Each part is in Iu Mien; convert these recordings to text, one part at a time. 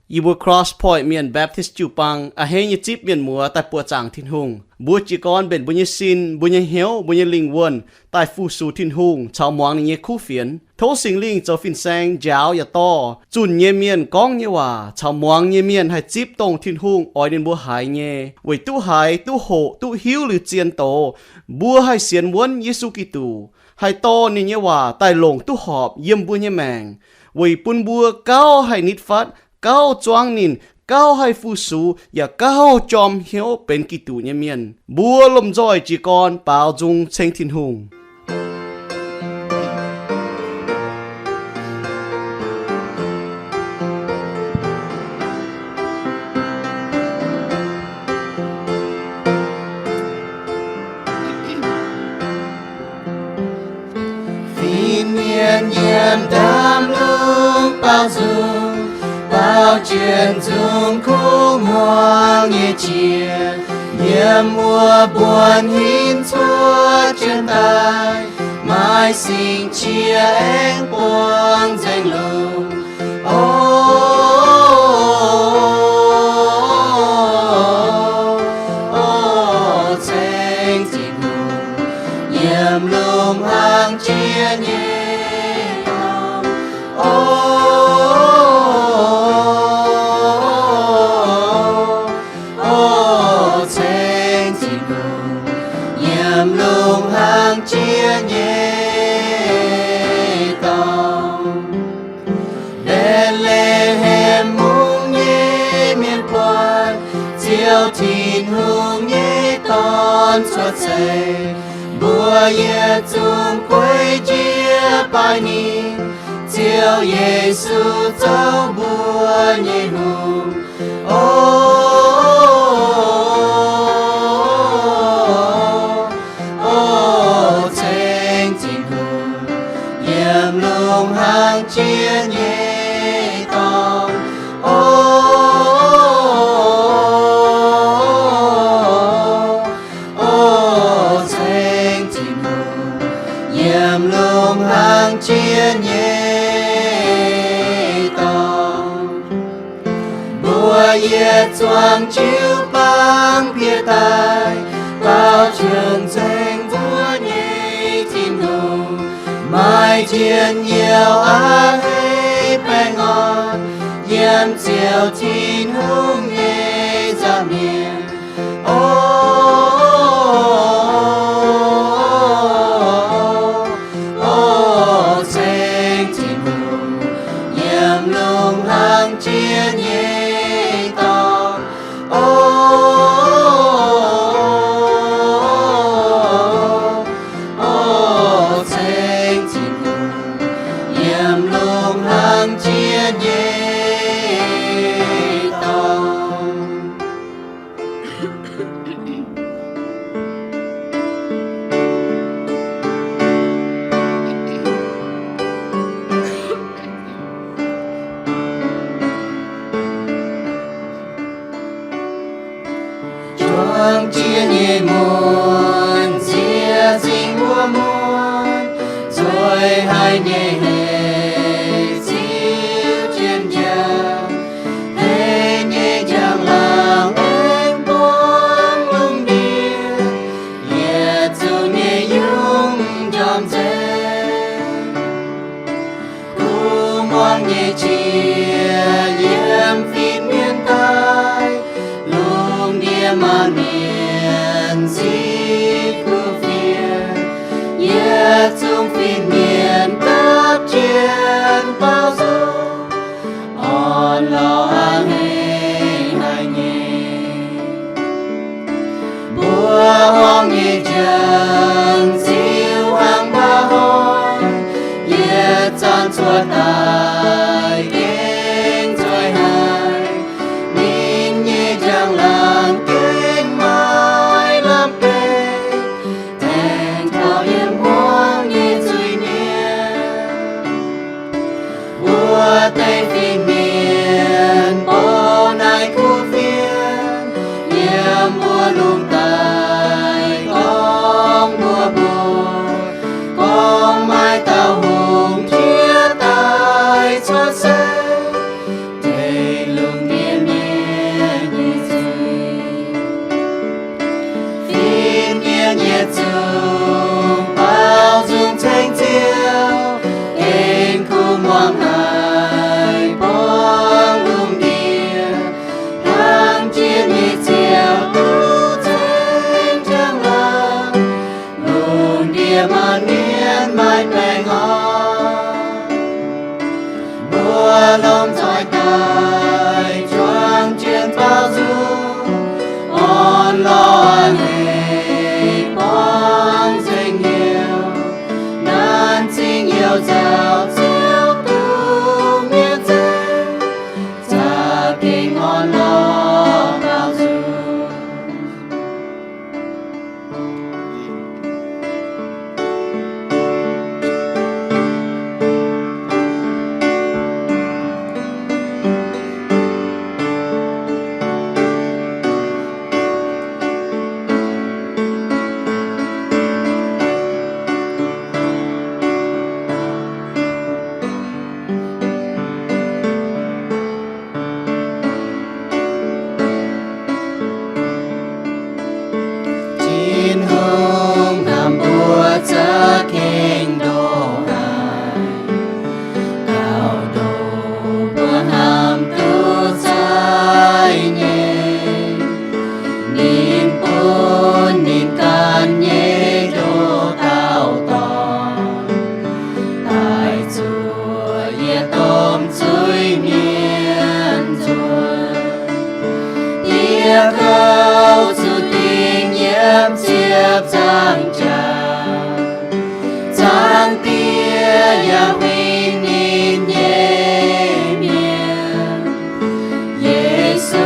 Yie mbuo Cross Point Mienh Baptist jiu-baang a'hneiv nyei zipv mienh muoz daaih buoqc zaangc Tin-Hungh. Mbuo jiez gorn mbenc mbuo nyei sin, mbuo nyei hnyouv, mbuo nyei lingh wuonh daaih fu-sux Tin-Hungh caux muangx ninh nyei kuv fienx. Tov Singx Lingh zoux fin-saeng njaaux yaac dorh zunh nyei mienh gorngv nyei waac caux muangx nyei mienh haih zipv dongh Tin-Hungh oix ninh mbuo haiz nyei, weic duqv haiz, duqv hoqc, duqv hiuv liuz zien doz, mbuo haih sienx wuonv Yesu Giduc, haih dorh ninh nyei waac daaih longc duqv horpc yiem mbuo nyei maengc, weic bun mbuo gauh haih nitv fatv, gauh zuangv ninh, gauh haih fu-sux, yaac gauh jorm hnyouv benx Giduc nyei mienh. Mbuo lomh nzoih jiez gorn baaux nzung ceng Tin-Hungh. Fin-mienh yiem ndaamv-lungh baaux nzung, baaux jienv nzung kuv hmuangx nyei qiex, yiem wuov mbuonx hinc cuotv jienv daaih, maaih singx qiex aengx buangh nzengc lungh. O, o, ceng Tin-Hungh, yiem lungh hlang jiex nyei dorngx. O, o, ceng Tin-Hungh, yiem lungh hlang jiex nyei dorngx. Mbetc^le^hem Mungv nyei mienh buatc Ziouv Tin-Hungh nyei Dorn cuotv seix, mbuo yietc zungv gueiv jiez baaih ninh. Ziouv Yesu zoux mbuo nyei Hungh. O, o, ceng Tin-Hungh, yiem lungh hlang jiex nyei dorngx. O, o, ceng Tin-Hungh, yiem lungh hlang jiex nyei dorngx. Mbuo yietc zuangx jiu-baang piex daaih, baaux qangx nzengc mbuo nyei Tin-Hungh, maaih njien-youh a'hneiv baengh orn, yiem Ziouv Tin-Hungh nyei nza'hmien. O, o, ceng Tin-Hungh, yiem lungh hlang jiex nyei dorngx. O, o, ceng Tin-Hungh, yiem lungh hlang jiex nyei dorngx. Juangc jiex nyei muonc, ziex zingh wuov muonc, nzueic haic nyei heic ziux jienv njang, heic nyei njang-laangc aengx buangv lungh ndiev, yietc zungv nyei yungz njormh nzengc. Kuv hmuangx nyei qiex yiem fin-mienh daaih, lungh ndiev maanc mienh ziqv kuv fienx, yietc zungv fin-mienh dapv jienv baaux nzung, orn-lorqc a'hneiv haic nyei. Mbuo horngh nyei njang-ziux hnangv mba'hnoi, yietc zanc cuotv daaih gengh nzueic haic. Ninh nyei njang-laangc gengh maaih lamh beiv, tengx taux yiem hmuangx nyei zuiz-mienh. Wuov deix fin-mienh gengh orn-lorqc baaux nzung. Tin-Hungh hnamv mbuo za'gengh ndoh haic, gauh ndoh mbuo hnamv duqv za'gengh nyei. Ninh bun ninh ganh nyei ndoh dauh dorn daaih zuov yie domh zuiz-mienh nzuonx. Diex kouv zuqc dingh yiem ziepc nzaangc jaax. Zaangc Diex yaac huingx ninh nyei mienh. Yesu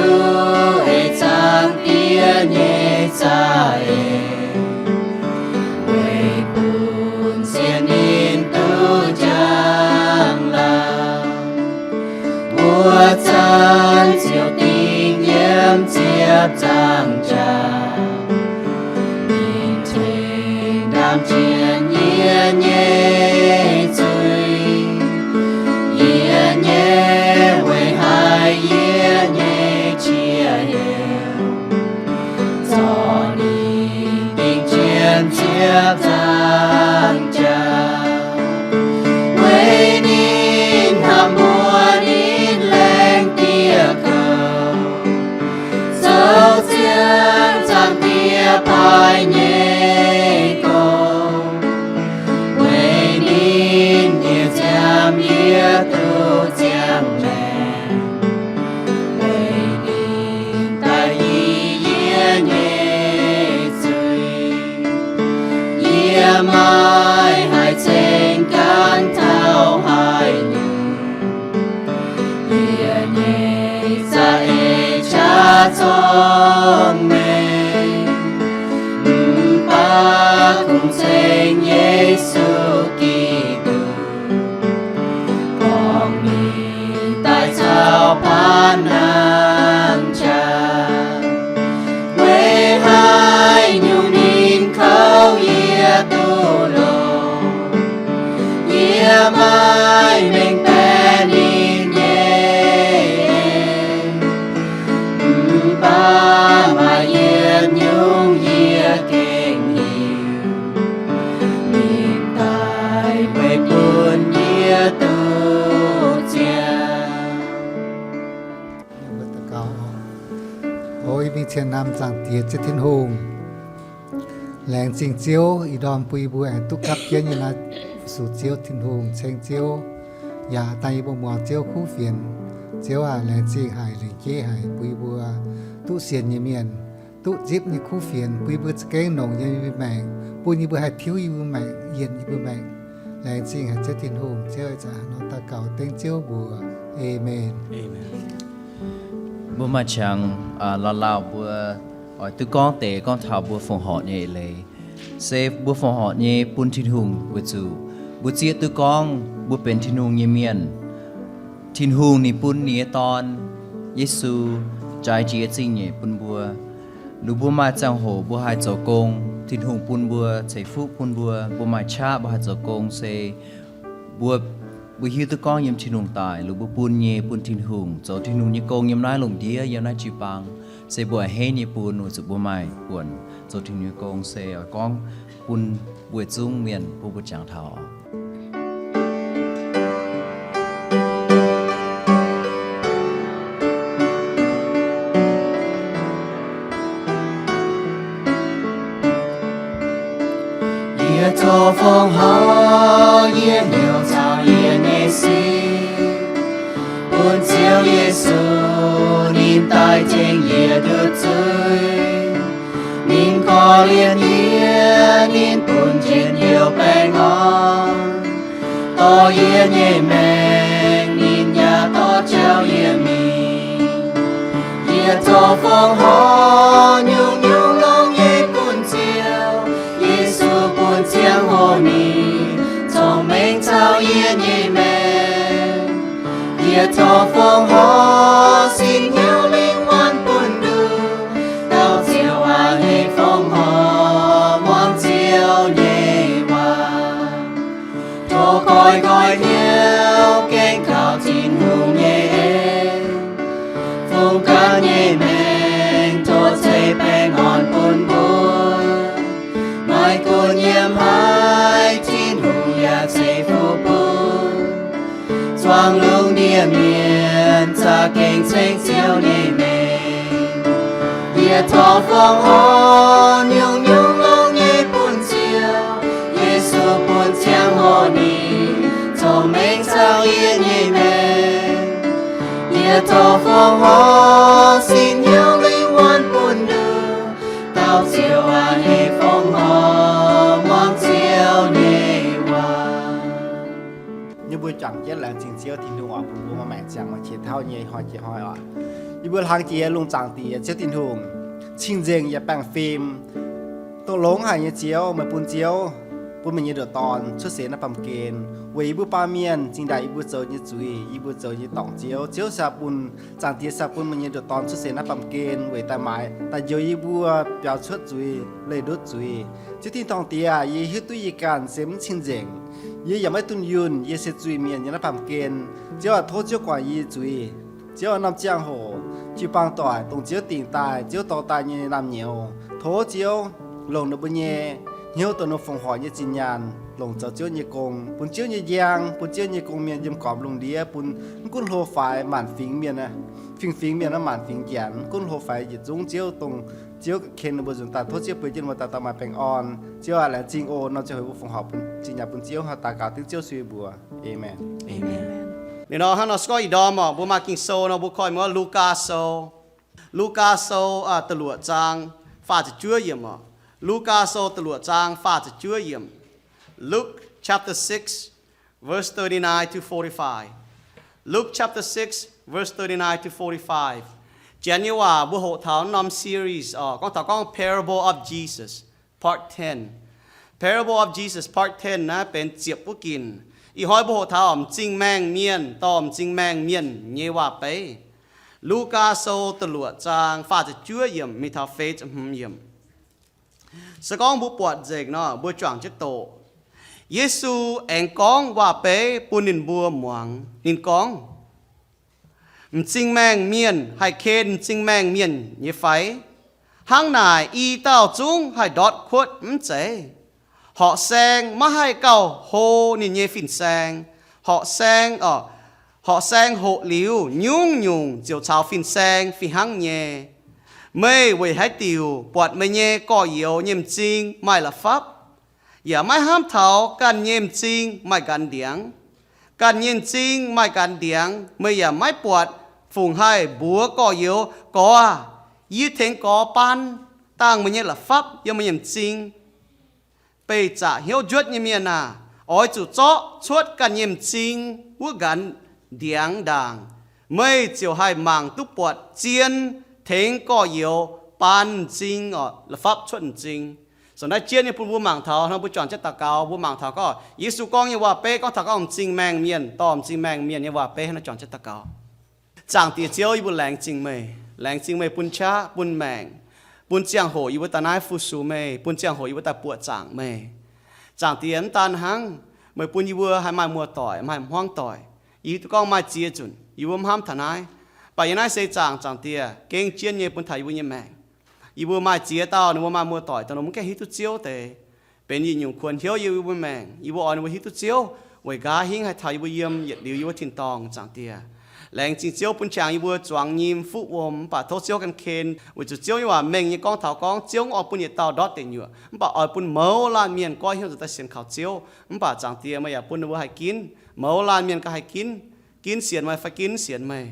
ei Zaangc Diex nyei za'eix, weic bun sienx ninh duqv njang-laangc. Wuov zanc ziouc dingh yiem ziepc nzaangc jaax. Ninh tengx ndaamv jienv yie nyei zuiz, yie nyei weic haiz yie nyei qiex heuc, zorqv ninh dingh jienv ziepc nzaangc jaax. Weic ninh hnamv mbuo, ninh laengz dieh kouv, zoux ziangx Zaangc Diex paaiv nyei gong. Weic ninh nyei nziaamv yie duqv ziangh maengc, weic ninh daaih yie nyei zuiz. Yie maiv haih ceng gan taux haaix nyungc. Yie nyei za'eix qaqv zorng-mengh, mv baac kungx ceng Yesu Giduc, gorngv ninh daaih caux paanv nangh jaax. Weic haaix nyungc ninh kouv yie duqv longx, yie maiv mengh baeqc ninh nyei eix. Mv baac maaih yietc nyungc yie gengh hiuv, ninh daaih weic bun yie duqv ziangh. O mingh cien hnamv Zaangc Diex Ziouv Tin-Hungh. Laengz zingh Ziouv ih ndorm bun yie mbuo aengx duqv gapv jienv yiem naaiv sux Ziouv Tin-Hungh, ceng Ziouv, yaac dangh yie mbuo muangx Ziouv kuv fienx. Ziouv aac, laengz zingh haic, lengc jeiv haic bun yie mbuo duqv sienx nyei mienh, duqv zipv nyei kuv fienx, bun yie mbuo za'gengh nongc yiem yie mbuo maengc, bun yie mbuo haih tiuv yie mbuo maengc, yienc yie mbuo maengc. Laengz zingh haic Ziouv Tin-Hungh. Ziouv aac, nor daux gaux dengv Ziouv mbuox. Aamen. Mbuo maaih qangx lauh lauh mbuo oix duqv gorngv deix gorngv taux mbuo fongc horc nyei eix leiz. Se mbuo fongc horc nyei bun Tin-Hungh weic zuqc mbuo zieqv duqv gorngv mbuo benx Tin-Hungh nyei mienh. Tin-Hungh ninh bun ninh nyei Dorn, Yesu, jaaix jiex zingh nyeic bun mbuo. Liuz mbuo maaih ziangh hoc mbuo haih zoux gong, Tin-Hungh bun mbuo ceix fuqv bun mbuo, mbuo maaih qaqv mbuo haih zoux gong se mbuo, mbuo hiuv duqv gorngv yiem Tin-Hungh daaih, liuz mbuo bun nyei bun Tin-Hungh, zoux Tin-Hungh nyei gong yiem naaiv lungh ndiev, yiem naaiv jiu-baang, se mbuo a'hneiv nyei bun weic zuqc mbuo maaih buonc zoux Tin-Hungh nyei gong se oix gorngv bun weic zungv mienh bun mbuo jangx taux. Yie zoux fongc horc, yie hnyouv caux yie nyei sin bun Ziouv Yesu, ninh daaih tengx yie nduov zuiz. Ninh korv-lienh yie, ninh bun njien-youh baengh orn, dorh yie nyei maengc, ninh yaac dorh jauv yie mingh. Fongc horc nyungc-nyungc longx nyei bun Ziouv, Yesu bun ziangh hoc ninh cong-mengh caux yie nyei maengc. Yie tov fongc horc sin hnyouv lingh wuonh bun nduqc, dauh Ziouv aac, heh fongc horc muangx Ziouv nyei waac. Tov goiv nqoi hnyouv gaengh kaux Tin-Hungh nyei en, fungx ganh nyei maengc tov ceix baengh orn bun mbuo. Maiv gunv yiem haaix, Tin-Hungh yaac ceix fuqv bun. Zuangx lungh ndiev mienh za'gengh ceng Ziouv nyei mengh. Yie tov fongc horc nyungc-nyungc longx nyei bun Ziouv, Yesu bun ziangh hoc ninh cong-mengh caux yie nyei maengc. Yie tov fongc horc sin hnyouv lingh wuonh bun nduqc, dauh Ziouv aac, heh fongc horc muangx Ziouv nyei waac. Yie mbuo juangc jienv laengz zingh Ziouv Tin-Hungh oc, bun mbuo maaih maengc ziangh maaih qiex tauv nyei hnoi jiex hnoi oc. Yie mbuo hlang jiex lungh zaangc Diex, Ziouv Tin-Hungh, cing-nzengc yaac baengh fim, dongh longx haic nyei Ziouv, meih bun Ziouv bun meih nyei ndoqc Dorn cuotv seix naaiv baamh gen, weic yie mbuo baamh mienh zingh ndaangc yie mbuo zoux nyei zuiz, yie mbuo zoux nyei dorngc Ziouv. Ziouv cingx bun, zaangc Diex cingx bun meih nyei ndoqc Dorn cuotv seix naaiv baamh gen weic daaih maaiz daaih njoux yie mbuo biaux cuotv zuiz, leih ndutv zuiz. Ziouv Tin-dorngh Diex, yie hiuv duqv yie ganh se mv cing-nzengc. Yie yaac maiv dunh yunh, yie se zuiz-mienh nyei naaiv baamh gen. Ziouv aac, tov Ziouv guangc yie nyei zuiz. Ziouv aac, norm ziangh hoc jiu-baang doic dongh Ziouv dingc daaih, Ziouv dorh daaih nyei naamh nyouz, tov Ziouv longc ninh mbuo nyei hnyouv dongh ninh fongc horc nyei zinh nyaanh longc zoux Ziouv nyei gong, bun Ziouv nyei njang, bun Ziouv nyei gong-mienh yiem gormx lungh ndiev, bun mv gunv hlo faix maanc fingx mienh, fingx-fingx mienh, maanc fingx Janx, mv gunv hlo faix yietc zungv Ziouv, dongh Ziouv ken ninh mbuo nzunc daaih, tov Ziouv beu jienv mbuo dauh dauh maaih baengh orn. Ziouv aac, laengz zingh oc. Nor ziangh hoc mbuo fongc horc bun zinh nyaanh bun Ziouv, daux gaux dengv Ziouv Yesu nyei mbuox. Aamen. Aamen. Ninh nor hnangv nor se gorngv ih ndorm oc, mbuo maaih Ging-Sou nor mbuo koi muonz Lugaa Sou. Lugaa Sou da'luoqc zaang faah ziepc juov yiemc oc. Lugaa Sou da'luoqc zaang faah ziepc juov yiemc. Luke chapter six, verse thirty-nine to forty-five. Luke chapter six, verse thirty-nine to forty-five. Janx nyei waac mbuo hoqc taux norm series oc, gorngv taux gorngv Parable of Jesus, Part ten. Parable of Jesus, Part ten naaiv benx ziepc wuov ginc. Ih hnoi mbuo hoqc taux m'zing maengh mienh dorh m'zing maengh mienh nyei waac-beiv. Lugaa Sou da'luoqc zaang faah ziepc juov yiemc mingh taux feix ziepc hmz yiemc. Se gorngv mbuo buatc nzengc nor, mbuo juangc jienv doqc. Yesu aengx gorngv waac-beiv bun ninh mbuo muangx. Ninh gorngv, m'zing maengh mienh haih ken m'zing maengh mienh nyei fai? Hnangv naaic, i dauh zungv haih ndortv kuotv mv zeiz? Horqc saeng maiv haih gauh hlo ninh nyei fin-saeng. Horqc saeng, horqc saeng hoqc liuz, nyungc-nyungc ziouc caux fin-saeng fih hnangv nyei. Meih weic haaix diuc buatc meih nyei gorx-youz nyei m'zing maaih la'fapv, yaac maiv hnamv taux ganh nyei m'zing maaih nqanx ndiangx? Ganh nyei m'zing maaih nqanx ndiangx, meih yaac maiv buatc fungc haih mbuox gorx-youz, Gorx, yie tengx gorx baan dangh meih nyei la'fapv yiem meih nyei m'zing. Beih zaqc hnyouv njuotv nyei mienh aah! Oix zuqc zorqv cuotv ganh nyei m'zing wuov nqanx ndiangx ndaangc, meih ziouc haih mangc duqv buatc zien tengx gorx-youz baan m'zing, la'fapv cuotv m'zing. Ziouc naaiv jienv nyei bun mbuo mangc taux, nor mbuo juangc jienv daux gaux, mbuo mangc taux gorngv Yesu gorngv nyei waac-beiv gorngv taux gorngv m'zing maengh mienh dorh m'zing maengh mienh nyei waac-beiv, naaiv juangc jienv daux gaux. Zaangc Diex Ziouv, yie mbuo laengz zingh meih. Laengz zingh meih bun qaqv, bun maengc, bun ziangh hoc yie mbuo daaih naaiv fu-sux meih, bun ziangh hoc yie mbuo daaih buoqc zaangc meih. Zaangc Diex, mv daan hnangv, meih bun yie mbuo haih maaih muoz-doic, maaih hmuangv doic. Yie hiuv duqv gorngv maaih ziex nzunc yie mbuo mv hnamv taux naaiv, mv baac yie naaiv se zaangc, Zaangc Diex, gengh jienv nyei bun taux yie mbuo nyei maengc. Yie mbuo maaih ziex dauh ninh mbuo maaih muoz-doic dongh ninh mbuo mv gaengh hiuv duqv Ziouv deix, benx yietc nyungc kuonx hnyouv yiem yie mbuo maengc. Yie mbuo oix ninh mbuo hiuv duqv Ziouv weic nqa'haav hingv haih taux yie mbuo yiem yietc liuz yie mbuo tin-dorngh, Zaangc Diex. Laengz zingh Ziouv bun qangx yie mbuo zuangx nyim fuqv wuom, mv baac tov Ziouv gan ken, weic zuqc Ziouv nyei waac mengh nyei gorngv taux gorngv Ziouv mv oix bun yietc dauh ndortv deic nyuoqc, mv baac oix bun mouz laanh mienh goiv hnyouv nzuonx daaih sienx kaux Ziouv. Mv baac Zaangc Diex, meih yaac bun ninh mbuo haih ginv. Mouz laanh mienh ganh haih ginv, ginv sienx meih fai ginv sienx meih.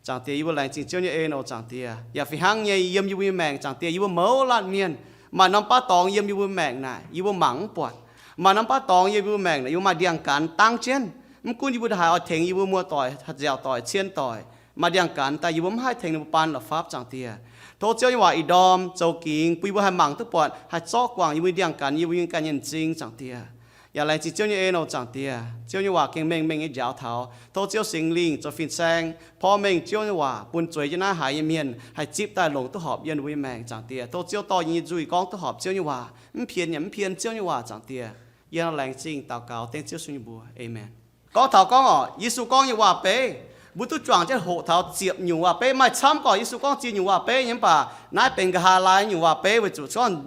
Zaangc Diex, yie mbuo laengz zingh Ziouv nyei en oc, Zaangc Diex. Yaac fih hnangv nyei, yiem yie mbuo nyei maengc, Zaangc Diex, yie mbuo mouz laanh mienh maaih norm baav dorngx yiem yie mbuo maengc naaic, yie mbuo mangc mv buatc. Maaih norm baav dorngx yiem yie mbuo maengc naaic, yie mbuo maaih ndiangx-gaanx dangv jienv. Mv gunv yie mbuo haaix oix tengx yie mbuo muoz-doic, nziaauc doic, cien doic, maaih ndiangx-gaanx daaih yie mbuo mv haih tengx ninh mbuo baan la'fapv, Zaangc Diex. Tov Ziouv nyei waac ih ndorm zoux gingx bun yie mbuo haih mangc duqv buatc, haih zorqv guangc yie mbuo nyei ndiangx-gaanx, yie mbuo nyei ganh nyei m'zing, Zaangc Diex. Yaac laengz zingh Ziouv nyei en oc, Zaangc Diex. Ziouv nyei waac gengh mengh mengh nyei njaaux taux. Tov Ziouv Singx Lingh zoux fin-saeng porv mengh Ziouv nyei waac bun zueiz jienv naaiv haiz nyei mienh haih zipv daaih longc duqv horpc yiem ninh mbuo nyei maengc, Zaangc Diex. Tov Ziouv dorh yie nyei nzuih gorngv duqv horpc Ziouv nyei waac, mv pien yaac mv pien Ziouv nyei waac, Zaangc Diex. Yie laengz zingh daux gaux dengv Ziouv Yesu nyei mbuox. Aamen. Gorngv taux gorngv oc, Yesu gorngv nyei waac-beiv, mbuo duqv juangc jienv hoqc taux ziepc nyungc waac-beiv. Maaih camv gorqv Yesu gorngv ziex nyungc waac-beiv nyei, mv baac naaiv benx nqa'haav laai nyungc waac-beiv weic zuqc gorngv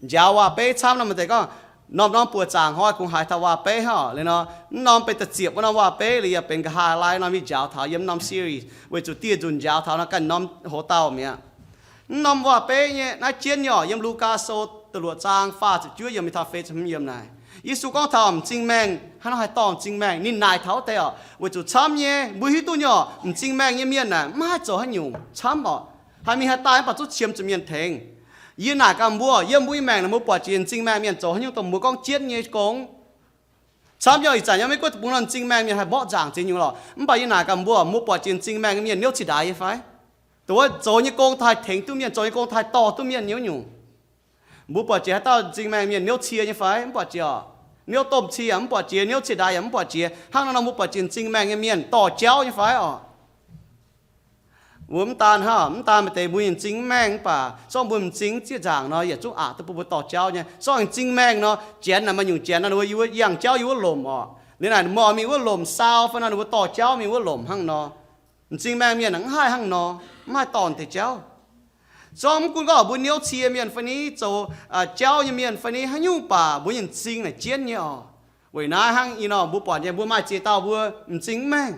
njaaux waac-beiv camv nor, maaih deix gorngv norm-norm buoz zaangc hnoi kungx haiz taux waac-beiv hnangv oc. Liuz nor, mv norm benx da'ziepc wuov norm waac-beiv, liuz yaac benx nqa'haav laai norm nyei njaaux taux yiem norm series weic zuqc dieh nzunc njaaux taux nor ganh norm hoz dauh mi'aqv. Mv norm waac-beiv nyei naaiv jienv nyei oc, yiem Lugaa Sou da'luoqc zaang faah ziepc juov yiem mingh taux feix ziepc hmz yiem naaic. Yesu gorngv taux m'zing maengh hnangv nor haih dorh m'zing maengh. Ninh naaic taux wuov deix oc, weic zuqc camv nyei, mbuo hiuv duqv nyei oc, m'zing maengh nyei mienh naaic mv haih zoux haaix nyungc camv oc. Haih mingh haih daaih mv baac zungv qiemx zuqc mienh tengx. Yie naaic gaax mbuo, yiem mbuo nyei maengc naaic mbuo buatc jiex m'zing maengh mienh zoux haaix nyungc dongh mbuo gorngv jienv nyei gong. Camv nyei oc, ih zanc yiem Meiv Guoqv deic-bung nor m'zing maengh mienh haih mborqv nzaangc ziex nyungc lorqc. Mv baac yie naaic gaax mbuo, mbuo buatc jiex m'zing maengh nyei mienh niouv cih ndaaix nyei fai? Dongh wuov zoux nyei gong daaih tengx duqv mienh, zoux nyei gong daaih dorh duqv mienh nyei wuov nyungc. Mbuo buatc jiex haaix dauh m'zing maengh mienh niouv cie nyei fai? Mv buatc jiex oc. Niouv domh cie yaac mv buatc jiex, niouv ciex ndaaix yaac mv buatc jiex. Hnangv naaiv nor mbuo buatc jiex m'zing maengh nyei mienh dorh jauv nyei fai oc? Mbuo mv daan hnangv, mv daan maaih deix mbuo nyei m'zing mv maengh mv baac zorqv mbuo m'zing zieqv nzaangc nor, yietc zungv aqc duqv bun mbuo dorh jauv nyei. Zorqv m'zing maengh nor, janx naaic maaih nyungc janx nor, ninh mbuo yiem wuov yangh jauv yiem wuov lomc oc. Ninh naaic mingh wuov lomc saau fai nor, ninh mbuo dorh jauv mingh wuov lomc hnangv nor. M'zing maengh mienh mv haih hnangv nor, mv haih dorh deix jauv. Zorqv mv gunv gorngv mbuo niouv cie mienh fai ni, zoux jauv nyei mienh fai ni, haaix nyungc baac mbuo nyei m'zing naaic jienv nyei oc. Weic naaiv hnangv ih nor mbuo buatc nyei, mbuo maaih ziex dauh mbuo m'zing mv maengh,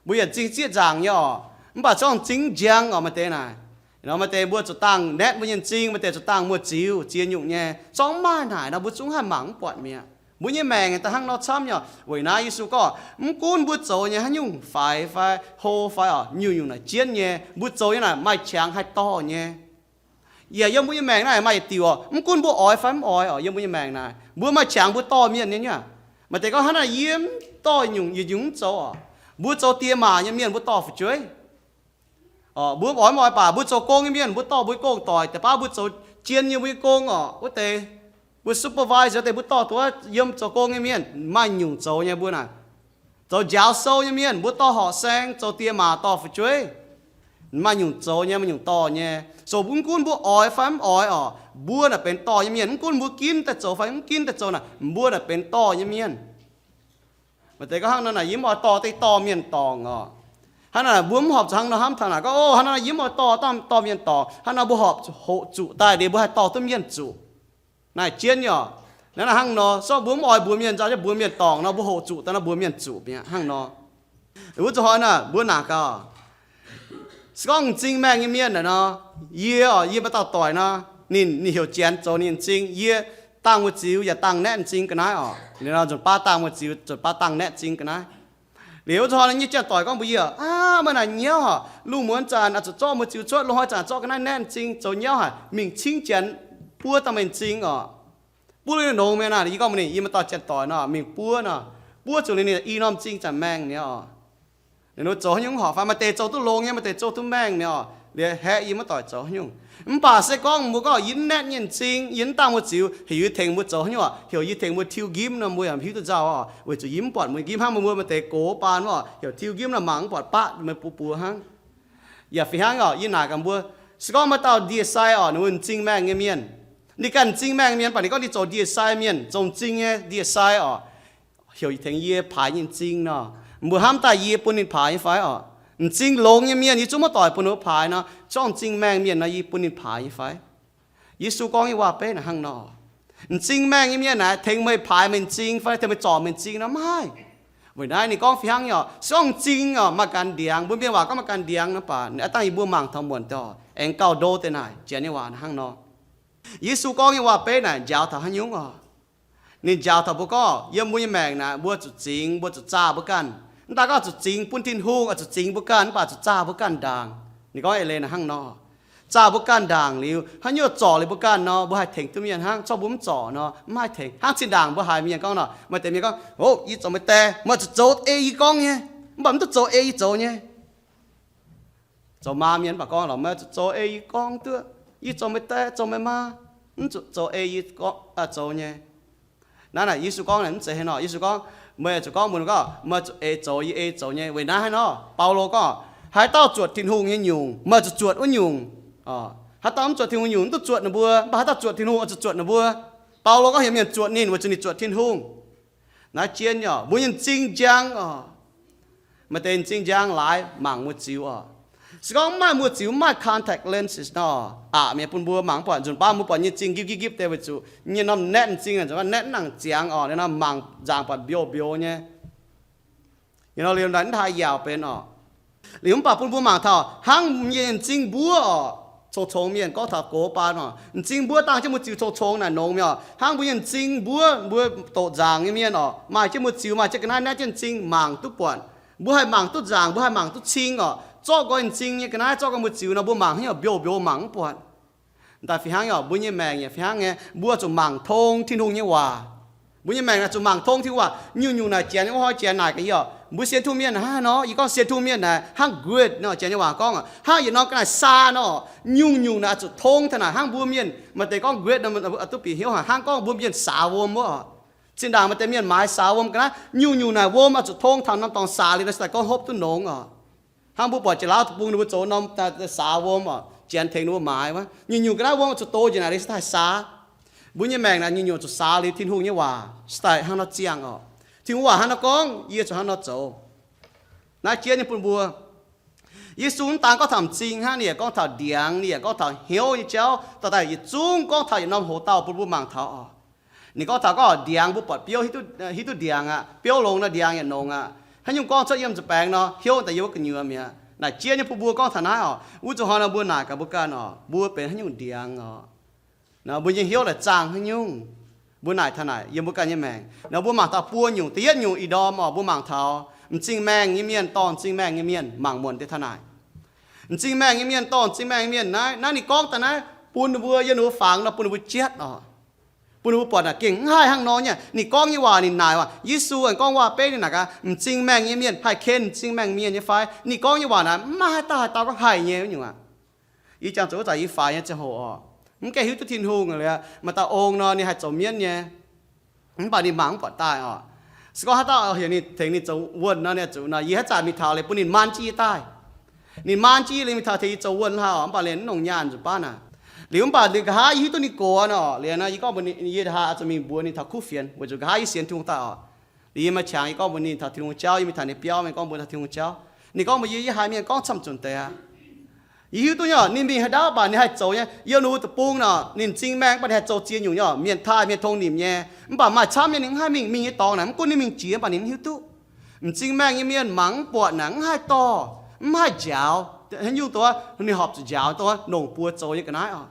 mbuo yaac m'zing zieqv nzaangc nyei oc. Mv baac zorqv m'zing mv njang oc, maaih deix naaic. Nor maaih deix mbuo zuqc dangh naetv mbuo nyei m'zing, maaih deix zuqc dangh muoz-ziux ziex nyungc nyei. Zorqv mv maaih naaic nor mbuo zungv haih mangc mv buatc mi'aqv. Mbuo nyei maengc daaih hnangv nor camv nyei oc. Weic naaiv Yesu gorngv, mv gunv mbuo zoux nyei haaix nyungc faix fai hlo fai oc, nyungc-nyungc naaic jienv nyei. Mbuo zoux nyei naaic maaih qangx haih dorh nyei. Yaac yiem mbuo nyei maengc naaic maaih yietc diuc oc, mv gunv mbuo oix fai mv oix oc, yiem mbuo nyei maengc naaic mbuo maaih qangx mbuo dorh mienh nyei nyei. Maaih deix gorngv hnangv naaic yie mv dorh nyungc, yietc nyungc mv zoux oc. Mbuo zoux die maac nyei mienh mbuo dorh fu'jueiv. Mbuo oix mv oix baac mbuo zoux gong nyei mienh mbuo dorh mbuo nyei gong-doic, deix baav mbuo zoux jien nyei mbuo nyei gong oc, wuov deix mbuo supervisor deix mbuo dorh duqv yiem zoux gong nyei mienh. Maaih nyungc zoux nyei mbuo naaic. Zoux njaaux sou nyei mienh mbuo dorh horqc saeng, zoux die maac dorh fu'jueiv. Maaih nyungc zoux nyei, maaih nyungc dorh nyei. So mv gunv mbuo oix fai mv oix oc, mbuo naaic benx dorh nyei mienh. Mv gunv mbuo ginv daaih zoux fai mv ginv daaih zoux naaic, mbuo naaic benx dorh nyei mienh. Maaih deix gorngv hnangv nor naaic, yie mv oix dorh deix dorh mienh dorngc oc. Hnangv naaic mbuo mv horpc zuqc hnangv nor hnamv taux naaic gorngv, o, hnangv nor yie mv oix dorh dauh dorh mienh dorngc. Hnangv nor mbuo horpc hoqc zuqc daaih liuz mbuo haih dorh duqv mienh zuqc. Naaic jienv nyei oc. Naaiv hnangv nor, so mbuo mv oix mbuox mienh nzauh, mbuox mienh dorngc nor, mbuo hoqc zuqc daaih nor mbuox mienh zuqc mi'aqv hnangv nor. Wuov zuqc hnoi naaic mbuo naaic gaax, se gorngv m'zing maengh nyei mienh naaic nor, yie oc, yie maaih dauh doic nor, ninh, ninh heuc Janx zoux ninh m'zing, yie dangh mbu'ziex yaac dangh naetv m'zing ga'naaiv oc. Liuz nor nzunc baav dangh mbu'ziex, nzunc baav dangh naetv m'zing ga'naaiv. Liuz wuov zuqc hnoi naaic nyei janx-doic gorngv mbuox yie, aav, meih naaic nyauv oc, lungh muonz zanc oix zuqc zorqv mbu'ziex cuotv, lungh hnoi zanc zorqv ga'naaiv naetv m'zing, zoux nyauv haic, mingh cingv Janx buov dangh meih m'zing oc. Buov lungh nongx mi'aqv naaic, yie gorngv mbuox ninh, yie maaih dauh janx-doic nor, mingh buov nor, buov zuqc liuz ninh i norm m'zing zanc maengh mi'aqv oc. Ninh mbuo zoux haaix nyungc horpc fai, maaih deix zoux duqv longx nyei, maaih deix zoux duqv maengh mi'aqv oc. Liuz haeqv yie maiv doic zoux haaix nyungc. Mv baac se gorngv mbuo gorngv yie mv naetv nyei m'zing, yie mv dangh mbu'ziex, heuc yie tengx mbuo zoux haaix nyungc oc, heuc yie tengx mbuo tiuv njimv nor mbuo yaac hiuv duqv nzauh oc, weic zuqc yie mv buatc mbuo njimv hnangv, mbuo maaih deix gox baan oc, heuc tiuv njimv nor mangc mv buatc baqv meih buov buov hnangv. Yaac fih hnangv oc, yie naaic gaax mbuo, se gorngv maaih dauh ndie-sai oc, ninh mbuo m'zing maengh nyei mienh, ninh ganh m'zing maengh nyei mienh, mv baac ninh gorngv ninh zoux ndie-sai mienh, zoux m'zing nyei ndie-sai oc, heuc tengx yie paaix nyei m'zing nor, mbuo hnamv daaih yie bun ninh paaix nyei fai oc? M'zing longx nyei mienh yie zungv maiv doic bun ninh paaix nor, zorqv m'zing maengh mienh nor yie bun ninh paaix nyei fai? Yesu gorngv nyei waac-beiv naaic hnangv nor. M'zing maengh nyei mienh naaic tengx meih paaix meih m'zing fai tengx meih zorc meih m'zing nor maiv haih. Weic naaiv ninh gorngv fih hnangv nyei oc, se gorngv m'zing oc maaih ganh ndiangx, mbuo mienh waac gorngv maaih ganh ndiangx nor, mv baac aav dangh yie mbuo mangc taux muonc deix oc, aengx gauh ndo deix naaic, Janx nyei waac hnangv nor. Yesu gorngv nyei waac-beiv naaic njaaux taux haaix nyungc oc? Ninh njaaux taux mbuo gorngv yiem mbuo nyei maengc naaic mbuo zuqc zingx, mbuo zuqc zaah mbuo ganh. Mv daaih gorngv zuqc zingx bun Tin-Hungh, zuqc zingx mbuo ganh, mv baac zuqc zaah mbuo ganh ndaangc. Ninh gorngv eix leiz naaic hnangv nor. Zaah mbuo ganh ndaangc liuz, haaix nyungc zorc liuz mbuo ganh nor, mbuo haih tengx duqv mienh hnangv. Zorqv mbuo mv zorc nor, mv haih tengx. Hnangv zinh ndaangc mbuo haiz mienh gorngv nor, maaih deix mienh gorngv, hov, yie zoux meih die, meih zuqc zoux ei yie gorngv nyei, mv baac mv duqv zoux ei yie zoux nyei. Zoux maa mienh mv baac gorngv lorqc, meih zuqc zoux ei yie gorngv duqv. Yie zoux meih die, zoux meih maa, mv zuqc zoux ei yie gorngv, zoux nyei. Naaiv naaic Yesu gorngv naaic mv zeiz haaix nor. Yesu gorngv, meih zuqc gorngv mbuox ninh gorngv, meih zuqc ei zoux yie ei zoux nyei. Weic naaiv haaix nor, Baulo gorngv, haaix dauh zuotc Tin-Hungh nyei nyungc, meih zuqc zuotc wuov nyungc. Haaix dauh mv zuotc Tin-Hungh nyungc, mv duqv zuotc ninh mbuo. Mv baac haaix dauh zuotc Tin-Hungh oix zuqc zuotc ninh mbuo. Baulo gorngv heuc mienh zuotc ninh weic zuqc ninh zuotc Tin-Hungh. Naaiv jienv nyei oc, mbuo nyei m'zing njang oc. Maaih deix m'zing njang laaix mangc mbuo ziux oc. Se gorngv mv maaih mbuo ziux, mv maaih contact lenses nor, aqc mi'aqv, bun mbuo mangc mv buatc. Nzunc baav mbuo buatc nyei m'zing ngipv ngipv ngipv deix weic zuqc nyei norm netv m'zing, nzunc baav netv mv nangc ziangx oc, ninh norm mangc nzangc buatc mbiouh mbiouh nyei. Nyei nor liuz naaic mv haih yaauc benx oc. Liuz mv baac bun mbuo mangc taux hnangv nyei m'zing mbuov oc, cong-congx mienh gorngv taux gox baan oc, m'zing mbuov dangh jienv mbuo ziux cong-congx naaic nongx mi'aqv oc. Hnangv mbuo nyei m'zing mbuov, mbuo doqc nzaangc nyei mienh oc, maaih jienv mbuo ziux, maaih jienv ga'naaiv naaiv jienv m'zing mangc duqv buatc. Mbuo haih mangc duqv nzaangc, mbuo haih mangc duqv cing oc. Zorqv nqoi m'zing nyei ga'naaiv, zorqv nqoi mbuo ziux nor, mbuo mangc haaix nyungc mbiouh mbiouh mangc mv buatc. Daaih fih hnangv nyei oc, mbuo nyei maengc yaac fih hnangv nyei, mbuo zuqc mangc tong Tin-Hungh nyei waac. Mbuo nyei maengc naaic zuqc mangc tong Tin-Hungh waac. Nyungc-nyungc naaic janx nyei wuov hnoi janx naaic gaax yie oc, mbuo sienx Tin-Hungh mienh hnangv haaix nor, yie gorngv sienx Tin-Hungh mienh naaic hnangv grid nor, janx nyei waac gorngv hnangv yietc norm ga'naaiv saa nor, nyungc-nyungc naaic zuqc tong taux naaic. Hnangv mbuo mienh maaih deix gorngv grid nor, duqv bieqc hnyouv haic, hnangv gorngv mbuo mienh saax wuom wuov oc. Zinh ndaangc maaih deix mienh maaiz saax wuom ga'naaiv, nyungc-nyungc naaic wuom oix zuqc tong taux norm dorngx saax liuz nor, se daaih gorngv hopv duqv nongx oc. Hnangv mbuo buatc jiex laauv deic-bung ninh mbuo zoux norm saax wuom oc, janx tengx ninh mbuo maaiz wuov. Nyungc-nyungc ga'naaiv wuom zuqc doz njiec naaic liuz se daaih saax. Mbuo nyei maengc naaic nyungc-nyungc zuqc saax liuz Tin-Hungh nyei waac se daaih hnangv nor ziangh oc. Tin-Hungh waac hnangv nor gorngv, yie zuqc hnangv nor zoux. Naaiv jienv nyei bun mbuo. Yesu mv daan gorngv taux m'zing hnangv, ninh yaac gorngv taux ndiangx, ninh yaac gorngv taux hnyouv nyei jauv, dorh daaih yietc zungv gorngv taux yietc norm hoz dauh bun mbuo mangc taux oc. Ninh gorngv taux gorngv ndiangx mbuo buatc biouv hiuv duqv ndiangx aqv, biouv longx nor ndiangx yaac nongx aqv. Haaix nyungc gorngv cuotv yiem nzuih baengx nor, hnyouv daaih yiem wuov gu'nyuoz mi'aqv. Naaic jienv nyei bun mbuo gorngv taux naaiv oc, wuov zuqc hnoi nor mbuo naaic gaax mbuo ganh oc, mbuo benx haaix nyungc ndiangx oc. Nor mbuo nyei hnyouv naaic zaangh haaix nyungc, mbuo naaic taux naaic yiem mbuo ganh nyei maengc. Nor mbuo mangc taux buo nyungc, da'yietv nyungc ih ndorm oc, mbuo mangc taux m'zing maengh nyei mienh dorh m'zing maengh nyei mienh mangc muonc deix taux naaic. M'zing maengh nyei mienh dorh m'zing maengh nyei mienh naaiv, naaiv ninh gorngv daaih naaiv bun ninh mbuo, yiem ninh mbuo fangx nor bun ninh mbuo jietv oc. Bun ninh mbuo buatc naaic gengh mv haih hnangv nor nyei. Ninh gorngv nyei waac, ninh naaic waac, Yesu aengx gorngv waac-beiv ninh naaic gaax, m'zing maengh nyei mienh haih ken m'zing maengh mienh nyei fai? Ninh gorngv nyei waac naaic mv maaih haaix dauh haaix dauh gorngv haih nyei wuov nyungc aqv. Yie jangx zuqc wuov zanc yie faix nyei ziangh hoc oc, mv gaengh hiuv duqv Tin-Hungh liuz, maaih dauh ong nor ninh haih zoux mienv nyei, mv baac ninh mangc mv buatc daaih oc. Se gorngv haaix dauh heuc ninh tengx ninh zoux wuonh nor, ninh zuqc nor, yie haaix zanc mingh taux liuz bun ninh maan jienv yie daaih. Ninh maan jienv yie liuz mingh taux tengx yie zoux wuonh hlaax oc, mv baac liuz mv nongc nyaanh nzunc baav naaic. Liuz mv baac liuz nqa'haav yie hiuv duqv ninh gox nor, liuz nor yie gorngv mbuox ninh, yie haaix zuqc mingh mbuox ninh taux kuv fienx weic zuqc nqa'haav yie sienx Tin-Hungh daaih oc. Liuz yie maaih qangx yie gorngv mbuox ninh taux Tin-Hungh jauv, yie mingh taux ninh biauv mingh gorngv mbuox taux Tin-Hungh jauv. Ninh gorngv mbuox yie, yie haiz mienh gorngv camv-nzunc deix aqv. Yie hiuv duqv nyei oc, ninh mingh haaix ndau mv baac ninh haih zoux nyei. Yiem ninh mbuo deic-bung nor, ninh m'zing maengh mv baac ninh haih zoux ziex nyungc nyei oc, mienh taaih mienh tong nimc nyei. Mv baac maaih camv nyei ninh mv haih mingh, mingh nyei dorngx naaic mv gunv ninh mingh jiex mv baac ninh mv hiuv duqv. M'zing maengh nyei mienh mangc mv buatc naaic mv haih dorh, mv haih njaaux. Haaix nyungc dongh ninh horpc zuqc njaaux dongh longc buoz zoux nyei ga'naaiv oc.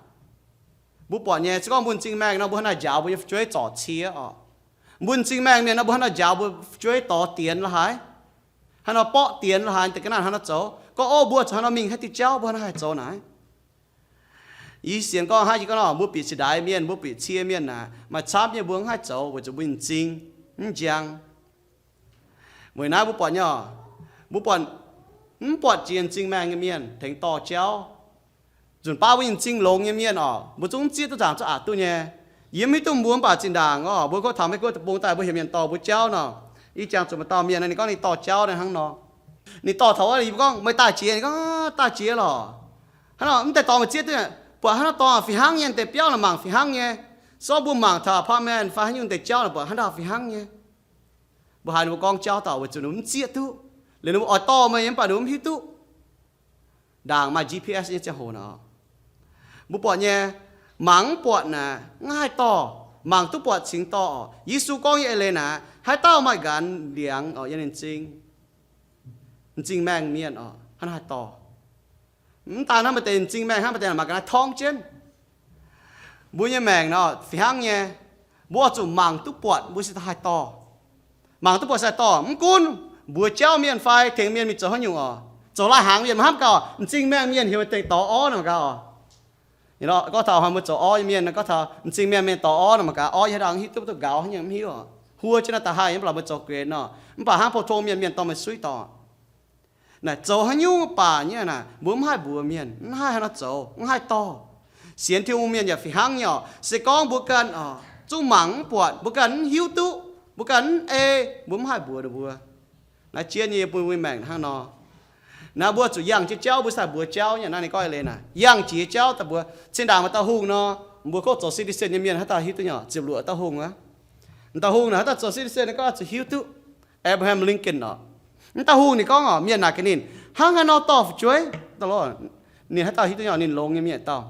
Mbuo buatc nyei, se gorngv mbuo m'zing maengh nor mbuo hnangv naaiv njaaux mbuo nyei fu'jueiv zorc cie oc. Mbuo m'zing maengh mienh nor mbuo hnangv naaiv njaaux mbuo fu'jueiv dorh dienx la'haaix, hnangv nor borqv dienx la'haaix, deix ga'naaiv hnangv nor zoux. Gorngv, ov, mbuo zuqc hnangv nor mingh haaix diuh jauv, mbuo hnangv nor haih zoux naaic. Yie sienx gorngv hnangv yie gorngv nor, mbuo bieqc cingx ndaix mienh, mbuo bieqc cie mienh naaic, maaih camv nyei mbuo mv haih zoux weic zuqc mbuo m'zing mv njang. Weic naaiv mbuo buatc nyei oc, mbuo buatc, mv buatc jiex m'zing maengh nyei mienh tengx dorh jauv. Nzunc baav mbuo nyei m'zing longx nyei mienh oc, mbuo zungv mv zieqv duqv nzaangc zungv aqc duqv nyei. Yie mv hiuv duqv mbuo mv baac zinh ndaangc oc, mbuo gorngv taux Meiv Guoqv deic-bung daaih mbuo heuc mienh dorh mbuo jauv nor, ih jangx zuqc maaih dauh mienh ninh gorngv ninh dorh jauv naaiv hnangv nor. Ninh dorh taux wuov, yie mbuo gorngv, meih daaih jiex? Ninh gorngv, daaih jiex lorqc. Hnangv nor mv deix dorngx meih zieqv duqv, buatc hnangv nor dorngx fih hnangv nyei, deix biauv naaic mangc fih hnangv nyei. Se gorngv mbuo mangc taux apartment fai haaix nyungc deix jauv naaic buatc hnangv nor fih hnangv nyei. Mbuo haiz ninh mbuo gorngv jauv daaih weic zuqc ninh mbuo mv zieqv duqv. Liuz ninh mbuo oix dorh meih nyei mv baac ninh mbuo mv hiuv duqv. Ndaangc maaih G P S nyei ziangh hoc nor, mbuo buatc nyei, mangc mv buatc naaic mv haih dorh, mangc duqv buatc cingx dorh oc. Yesu gorngv nyei eix leiz naaic, haaix dauh maaih nqanx ndiangx oc, yiem ninh m'zing, m'zing maengh mienh oc, hnangv naaiv haih dorh. Mv daan hnangv, maaih deix m'zing maengh hnangv, maaih deix maaih ga'naaiv torngv jienv. Mbuo nyei maengc nor fih hnangv nyei, mbuo oix zuqc mangc duqv buatc mbuo se haih dorh. Mangc duqv buatc se haih dorh, mv gunv mbuox jauv mienh fai tengx mienh mingh zoux haaix nyungc oc. Zoux lai-hnaangx mienh maiv hnamv gauh, m'zing maengh mienh heuc meih tengx dorh orv nor gauh oc. Gorngv tauh hnoi mbuo zoux orv nyei mienh, gorngv taux m'zing maengh mienh dorh orv nor mangc gaax, orv yie haaix dauh hiuv duqv, duqv nqaaux haaix nyungc mv hiuv oc. Huo jienv naaiv da'haih mv baac mbuo zoux guen nor, mv baac hnangv pou-tong mienh, mienh dorh meih suiv dorh. Naaic zoux haaix nyungc baac nyei naaic, mbuo mv haih mbuox mienh, mv haih haaix nor zoux, mv haih dorh. Sienx Tin-Hungh mienh yaac fih hnangv nyei oc. Se gorngv mbuo ganh oc, zungv mangc mv buatc, mbuo ganh mv hiuv duqv, mbuo ganh mv ei, mbuo mv haih mbuox ninh mbuo. Naaiv jiex nyei bun mbuo maengc hnangv nor. Naaiv mbuo zuqc yangh jienv jauv, mbuo sai mbuox jauv nyei. Naaiv ninh gorngv eix leiz naaic, yangh jiex jauv daaih mbuo, cin-ndaangc maaih dauh hungh nor, mbuo kov zoux citizen nyei mienh haaix dauh hiuv duqv nyei oc, ziepc luoqc dauh hungh aqv. Dauh hungh naaic haaix dauh zoux citizen gorngv zuqc hiuv duqv. Abraham Lincoln oc. Mv dauh hungh ninh gorngv oc, mienh naaic gaax ninh, hnangv haaix nor dorh fu'jueiv? Ninh haaix dauh hiuv duqv nyei oc, ninh longx nyei mienh dauh.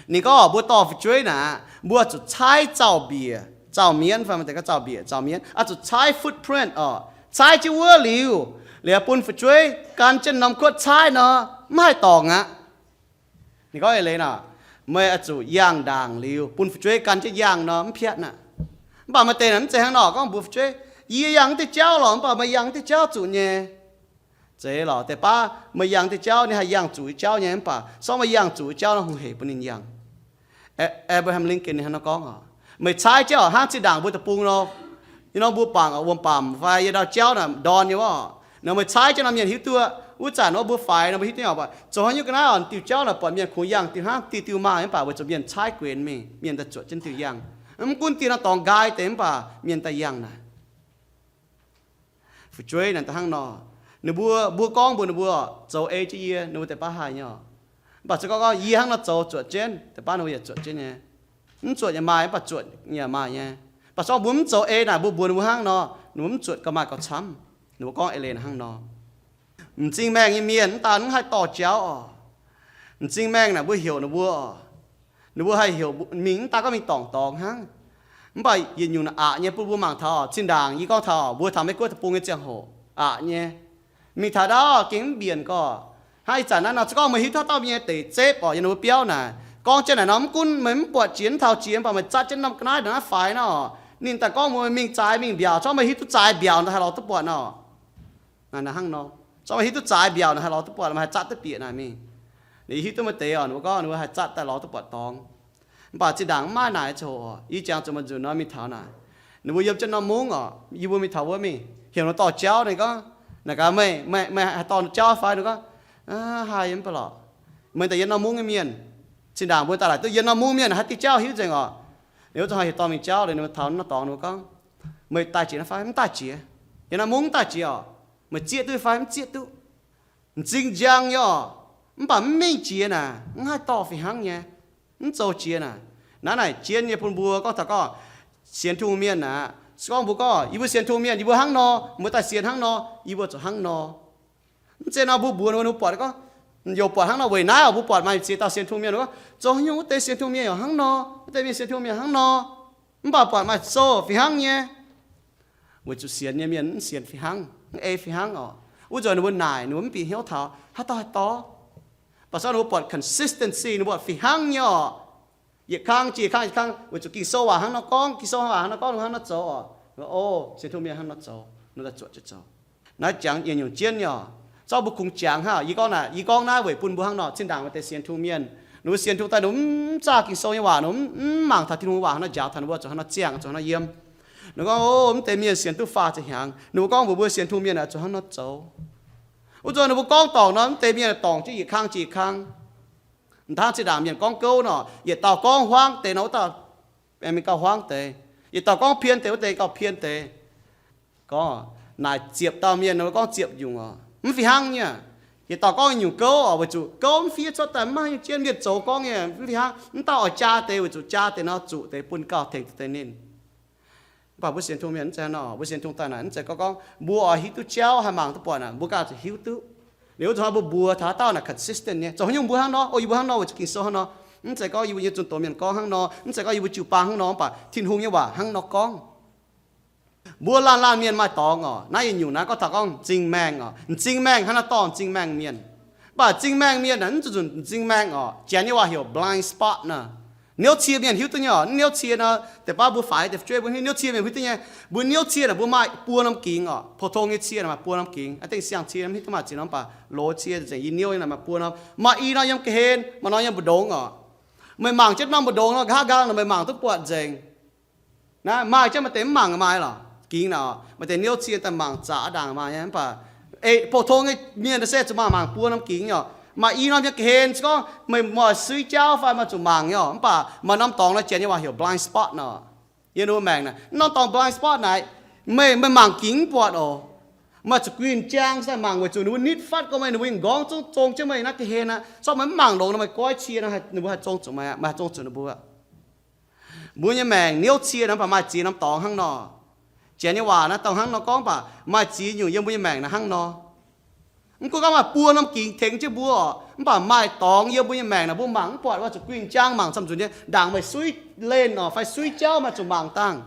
Ninh gorngv oc, mbuo dorh fu'jueiv naaic, mbuo zuqc caaiv zaux-mbiec, zaux-mienv fai maaih deix gorngv zaux-mbiec, zaux-mienv, oix zuqc caaiv footprint oc, caaiv jienv wuov liuz, liuz bun fu'jueiv gan jienv norm kuotv caaiv nor, mv haih dorngc aqv. Ninh gorngv eix leiz naaic, meih oix zuqc yangh ndaangc liuz bun fu'jueiv gan jienv yangh nor, mv piatv aqv. Mv baac maaih deix naaic mv zeiz hnangv nor gorngv mbuox fu'jueiv, yie yangh wuov diuh jauv lorqc, mv baac meih yangh wuov diuh jauv zuqc nyei. Zeiz lorqc, deix baav meih yangh diuh jauv, ninh haih yangh zuqc jauv nyei, mv baac sorng meih yangh zuqc jauv nor, hungh heic bun ninh yangh. Abraham Lincoln ninh hnangv nor gorngv oc, meih caaiv jienv oc, hnangv zinh ndaangc mbuo deic-bung nor, yie nor mbuo bangc wuom-bamc fai yie ndau jauv naaic ndorn nyei wuov oc, nor meih caaiv jienv nor mienh hiuv duqv. Wuov zanc nor mbuo faix nor mbuo hiuv duqv oc, zoux haaix nyungc ga'naaiv oc, diuh jauv naaic buatc mienh kungx yangh diuh hnangv diuh diuh maah, mv baac weic zuqc mienh caaiv guenx mingh, mienh daaih zuotc jienv diuh yangh. Mv gunv diuh nor dorngx nqaai deix, mv baac mienh daaih yangh naaic. Fu'jueiv naaic da'hnangv nor, ninh mbuo, mbuo gorngv mbuox ninh mbuo, zoux ei jienv yie, ninh mbuo deix baav haih nyei oc. Mv baac se gorngv gorngv yie hnangv nor zoux zuotc jienv, deix baav ninh mbuo yaac zuotc jienv nyei. Mv zuotc yaac maaih, mv baac zuotc yaac maaih nyei. Mv baac se gorngv mbuo mv zoux ei naaic, mbuo mbuox ninh mbuo hnangv nor, ninh mbuo mv zuotc gauh maaih gauh camv. Ninh mbuo gorngv eix leiz hnangv nor. M'zing maengh nyei mienh mv daan mv haih dorh jauv oc. M'zing maengh naaic mbuo heuc ninh mbuo oc, ninh mbuo haih heuc mingh mv daan gorngv mingh dorngc dorngx hnangv. Mv baac yietc nyungc naaic aqc nyei bun mbuo mangc taux oc, zinh ndaangc yie gorngv taux oc, mbuo taux Meiv Guoqv deic-bung nyei ziangh hoc aqc nyei. Mingh taux ndau gengh mv mbienc gorqv. Hnangv ih zanc naaiv nor, se gorngv meih hiuv duqv haaix dauh mienh nyei deix zepv oc, yiem ninh mbuo biauv naaic, gorngv jienv naaic nor mv gunv meih mv buatc jiex mv taux jiex, mv baac meih zatv jienv norm ga'naaiv ndongc naaiv faix nor, ninh daaih gorngv mbuox meih mingh zaaix mingh mbiaauc, corc meih hiuv duqv zaaix mbiaauc naaic haih lorz duqv buatc nor. Naaic hnangv nor, corc meih hiuv duqv zaaix mbiaauc naaic haih lorz duqv buatc, meih haih zatv duqv bieqc naaic mingh. Liuz hiuv duqv maaih deix oc, ninh mbuo gorngv ninh mbuo haih zatv daaih lorz duqv buatc dorngx. Mv baac zinh ndaangc mv maaih naaic ziangh hoc oc, yie jangx zuqc maaih nzunc nor mingh taux naaic, ninh mbuo yiem jienv norm mungv oc, yie mbuo mingh taux wuov mingh, heuc ninh dorh jauv, ninh gorngv, naaic gaax meih, meih, meih haih dorh jauv fai? Ninh gorngv, haih yie mv baac lorqc. Meih daaih yiem norm mungv nyei mienh. Zinh ndaangc mbuo daaih laaic duqv yiem norm mungv mienh haih diuh jauv hiuv nzengc oc. Ninh wuov zuqc haih heuc dorh mingh jauv, ninh mbuo taux norm dorngx, ninh mbuo gorngv, meih daaih jiex naaiv fai? Mv daaih jiex. Yiem norm mungv mv daaih jiex oc. Meih zieqv duqv fai? Mv zieqv duqv. M'zing njang nyei oc, mv baac mv mingh jiex naaic, mv haih dorh fih hnangv nyei, mv zoux jiex naaic. Naaiv naaic jienv nyei bun mbuo gorngv taux gorngv sienx Tin-Hungh mienh aqv. Se gorngv mbuo gorngv, yie mbuo sienx Tin-Hungh mienh, yie mbuo hnangv nor, mbuo daaih sienx hnangv nor, yie mbuo zuqc hnangv nor. Mv zeiz nor mbuo mbuox ninh mbuo, ninh mbuo buatc gorngv, youc buatc hnangv nor weic naaiv oc, mbuo buatc maaih ziex dauh sienx Tin-Hungh mienh gorngv, zoux haaix nyungc wuov deix sienx Tin-Hungh mienh yaac hnangv nor, wuov deix mienh sienx Tin-Hungh mienh hnangv nor. Mv baac buatc maaih sou fih hnangv nyei. Weic zuqc sienx nyei mienh mv sienx fih hnangv, mv ei fih hnangv oc. Wuov nzunc ninh mbuo naaic, ninh mbuo mv bieqc hnyouv taux haaix dauh haih dorh. Mv baac se gorngv ninh mbuo buatc consistency, ninh mbuo buatc fih hnangv nyei oc. Yietc kang jiex yietc kang, yietc kang, weic zuqc Ging-Sou waac hnangv nor gorngv, Ging-Sou waac hnangv nor gorngv, ninh hnangv nor zoux oc. Ninh mbuo, o, sienx Tin-Hungh mienh hnangv nor zoux, ninh daaih zuotc jienv zoux. Naaiv jangx yietc nyungc jienv nyei oc. Se gorngv mbuo kungx jangx hnangv, yie gorngv naaic, yie gorngv naaiv weic bun mbuo hnangv nor, zinh ndaangc maaih deix sienx Tin-Hungh mienh, ninh mbuo sienx Tin-Hungh daaih ninh mbuo mv zaah Ging-Sou nyei waac, ninh mbuo mv mangc taux Tin-Hungh waac hnangv nor njaaux taux ninh mbuo zuqc hnangv nor ziangh, zuqc hnangv nor yiem. Ninh gorngv, o, mv deix mienh sienx duqv faah ziepc hnyangx, ninh mbuo gorngv mbuox mbuo sienx Tin-Hungh mienh aeqv, zuqc hnangv nor zoux. Wuov nzunc ninh mbuo gorngv dorngc nor, mv deix mienh dorngc jienv yietc kang jiex yietc kang. Mv dangv zinh ndaangc mienh gorngv gouv nor, yietc dauh gorngv huaang deix nor, wuov dauh aengx mingh gauh huaang deix. Yietc dauh gorngv pien deix, wuov deix gauh pien deix. Gorngv naaic ziepc dauh mienh nor, gorngv ziepc nyungc oc, mv fih hnangv nyei. Yietc dauh gorngv nyungc gouv oc, weic zuqc gouv mv fiev cuotv daaih mv maaih haaix nyungc jienv, mienh zoux gorngv nyei mv fih hnangv. Mv dauh oix jaa deix weic zuqc jaa deix nor zuqc deix bun gauh tengx deix ninh. Mv baac mbuo sienx Tin-Hungh mienh mv zeiz hnangv nor. Mbuo sienx Tin-Hungh daaih naaic, mv zeiz gorngv gorngv mbuo oix hiuv duqv jauv haih mangc duqv buatc naaic, mbuo ganh zuqc hiuv duqv. Liuz wuov zuqc hnangv mbuo mbuox taux haaix dauh naaic consistent nyei, zoux haaix nyungc mbuo hnangv nor, o, yie mbuo hnangv nor, weic zuqc Ging-Sou hnangv nor. Mv zeiz gorngv yie mbuo nyei zunh doz mienh gorngv hnangv nor, mv zeiz gorngv yie mbuo jiu-baang hnangv nor, mv baac Tin-Hungh nyei waac hnangv nor gorngv. Mbuo laanh laanh mienh maaih dorngx oc. Naaiv yietc nyungc naaiv gorngv taux gorngv m'zing maengh oc. M'zing maengh hnangv naaiv dorh m'zing maengh mienh. Mv baac m'zing maengh mienh naaic, mv zuqc nzunc m'zing maengh oc. Janx nyei waac heuc blind spot nor. Niouv cie mienh hiuv duqv nyei oc. Mv niouv cie nor, deix baav mbuo faix deix fu'jueiv mbuo hiuv niouv cie mienh hiuv duqv nyei. Mbuo niouv cie naaic mbuo maaih buo norm gingx oc. Pou-tong nyei cie naaic maaih buo norm gingx. Aa dengh siang-cie mv hiuv duqv maaih ziex norm, mv baac loz cie nzengc yie niouv naaic maaih buo norm. Maaih i nor yiem ga'hlen, maaih norm yiem mbu'ndongx oc. Meih mangc jienv norm mbu'ndongx nor, nqa'haav nqaang nor meih mangc duqv buatc nzengc. Naaiv maaih jienv maaih deix mv mangc maaih lorqc. Gingx naaic oc, maaih deix niouv cie daaih mangc zaqc aqv ndaangc maaih nyei, mv baac Eix pou-tong nyei mienh se zuqc maaih mangc buo norm gingx nyei oc. Maaih i norm nyei ga'hlen se gorngv meih moih suiv jauv fai maaih zuqc mangc nyei oc. Mv baac maaih norm dorngx nor, Janx nyei waac heuc blind spot nor. Yie ninh mbuo maengc naaic, norm dorngx blind spot naaic, meih, meih mangc gingx mv buatc oc. Meih zuqc guinh jaang sai mangc weic zuqc ninh mbuo nitv fatv gorngv meih, ninh mbuo m'nqorngv zungv zong jienv meih naaiv ga'hlen aqv. Corc meih mv mangc longx nor, meih goiv cie nor, ninh mbuo haih zong zuqc meih, meih haih zong zuqc ninh mbuo. Mbuo nyei maengc niouv cie nor, mv baac maaih ziex norm dorngx hnangv nor. Janx nyei waac naaiv dongh hnangv nor gorngv, mv baac maaih ziex nyungc yiem mbuo nyei maengc naaiv hnangv nor. Mv gunv gorngv maaih buo norm gingx tengx jienv mbuo oc, mv baac maaih dorngx yiem mbuo nyei maengc naaic mbuo mangc mv buatc, oix zuqc guinh jaang mangc camv nzunc nyei, ndaangc meih suiv lenh oc fai suiv jauv maaih zuqc mangc dangh.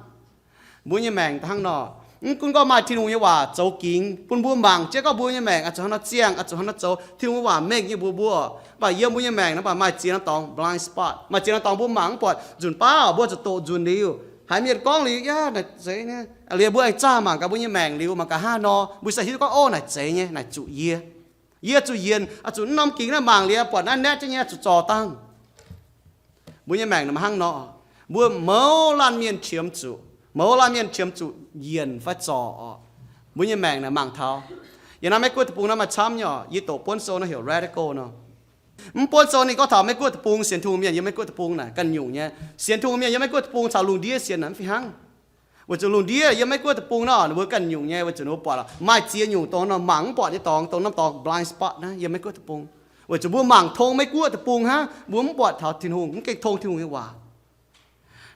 Mbuo nyei maengc hnangv nor. Mv gunv gorngv maaih Tin-Hungh nyei waac zoux gingx bun mbuo mangc jienv gorngv mbuo nyei maengc oix zuqc hnangv nor ziangh, oix zuqc hnangv nor zoux, Tin-Hungh nyei waac mengh nyei mbuox mbuo oc. Mv baac yiem mbuo nyei maengc naaiv, mv baac maaih ziex norm dorngx blind spot, maaih ziex norm dorngx mbuo mangc mv buatc. Nzunc baav mbuo zuqc doqc nzunc liuz, haiz mienh gorngv liuz, yaac naaic zeiz nyei. Liuz mbuo aengx zaah mangc gaax mbuo nyei maengc liuz, mangc gaax hnangv nor, mbuo sai hiuv duqv gorngv, ov, naaic zeiz nyei, naaic zuqc yie. Yie zuqc yienc, zuqc mv norm gingx naaiv mangc liuz buatc naaiv naetv jienv nyei, zuqc zorc dangh. Mbuo nyei maengc naaiv hnangv nor. Mbuo mouz laanh mienh qiemx zuqc, mouz laanh mienh qiemx zuqc yienc fai zorc oc. Mbuo nyei maengc naaic mangc taux. Yiem naaiv Meiv Guoqv deic-bung naaiv maaih camv nyei oc. Yie doqc buonv sou naaiv heuc Radical nor. Mv buonv sou ninh gorngv taux Meiv Guoqv deic-bung sienx Tin-Hungh mienh yiem Meiv Guoqv deic-bung naaic ganh nyungc nyei. Sienx Tin-Hungh mienh yiem Meiv Guoqv deic-bung caux lungh ndiev sienx naaic mv fih hnangv. Weic zuqc lungh ndiev yiem Meiv Guoqv deic-bung nor, ninh mbuo ganh nyungc nyei, weic zuqc ninh mbuo buatc maaih ziex nyungc dongh nor mangc mv buatc nyei dorngx, dongh norm dorngx blind spot naaiv yiem Meiv Guoqv deic-bung. Weic zuqc mbuo mangc tong Meiv Guoqv deic-bung hnangv, mbuo mv buatc taux Tin-Hungh, mv gengh tong Tin-Hungh nyei waac.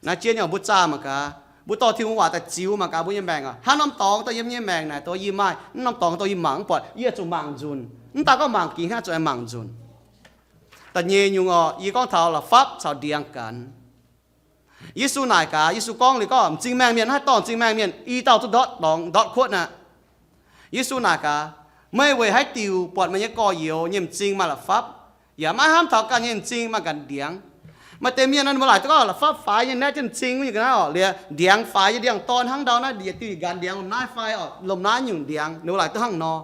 Naaiv jienv nyei mbuo zaah mangc gaax, mbuo dorh Tin-Hungh waac daaih ziux mangc gaax mbuo nyei maengc oc. Hnangv norm dorngx dongh yiem nyei maengc naaic, dongh yie maaih, mv norm dorngx dongh yih mangc mv buatc, yie zuqc mangc nzunc. Mv daaih gorngv mangc gingx hnangv, zuqc aengx mangc nzunc. Da'nyeic nyungc oc, yie gorngv taux la'fapv caux ndiangx gaax. Yesu naaic gaax, Yesu gorngv liuz gorngv m'zing maengh mienh, haih dorh m'zing maengh mienh i dauh duqv ndortv dorngx, ndortv kuotv aqv. Yesu naaic gaax, meih weic haaix diuc buatc meih nyei gorx-youz nyei m'zing maaih la'fapv, yaac maiv hnamv taux ganh nyei m'zing maaih ganh ndiangx? Maaih deix mienh nor, ninh mbuo laaic duqv gorngv la'fapv faix nyei naetv jienv m'zing wuov nyungc ga'naaiv oc, liuz ndiangx faix nyei ndiangx-dorn hnangv ndau naaiv, yietc diuh yietc nqanx ndiangx lomh naaiv fai oc, lomh naaiv nyungc ndiangx, ninh mbuo laaic duqv hnangv nor.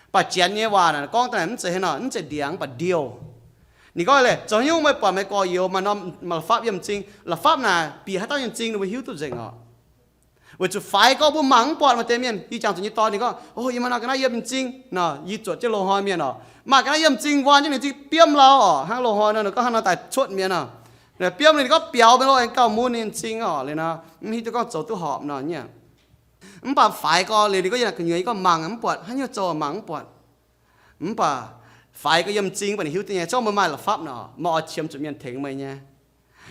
Mv baac Janx nyei waac naaic gorngv daaih mv zeiz hnangv nor, mv zeiz ndiangx, mv baac ndiouh. Ninh gorngv leh, zoux haaix nyungc meih buatc meih gorx-youz maaih norm, maaih la'fapv yiem m'zing? La'fapv naaic bieqc haaix dauh nyei m'zing ninh mbuo hiuv duqv nzengc oc. Weic zuqc faix gorngv mbuo mangc mv buatc. Maaih deix mienh, yie jangx zuqc nyei dorn ninh gorngv, ov, yie maaih norm ga'naaiv yiem m'zing nor, yie zuotc jienv loz-hnoi mienh oc, maaih ga'naaiv yiem m'zing, waan jienv ninh m'zing biomv lauh oc, hnangv loz-hnoi nor, ninh gorngv hnangv nor daaih cuotv mienh oc. Biomv ninh gorngv biaux mingh lo, aengx gauh mun ninh m'zing oc, liuz nor, mv hiuv duqv gorngv zoux duqv horpc nor nyei. Mv baac faix gorx liuz ninh gorngv yiem naaic gu'nyuoz yie gorngv mangc mv buatc, haaix nyungc zoux mangc mv buatc. Mv baac faix gorx yiem m'zing mv baac ninh hiuv duqv nyei, se gorngv meih maaih la'fapv nor, meih oix qiemx zuqc mienh tengx meih nyei.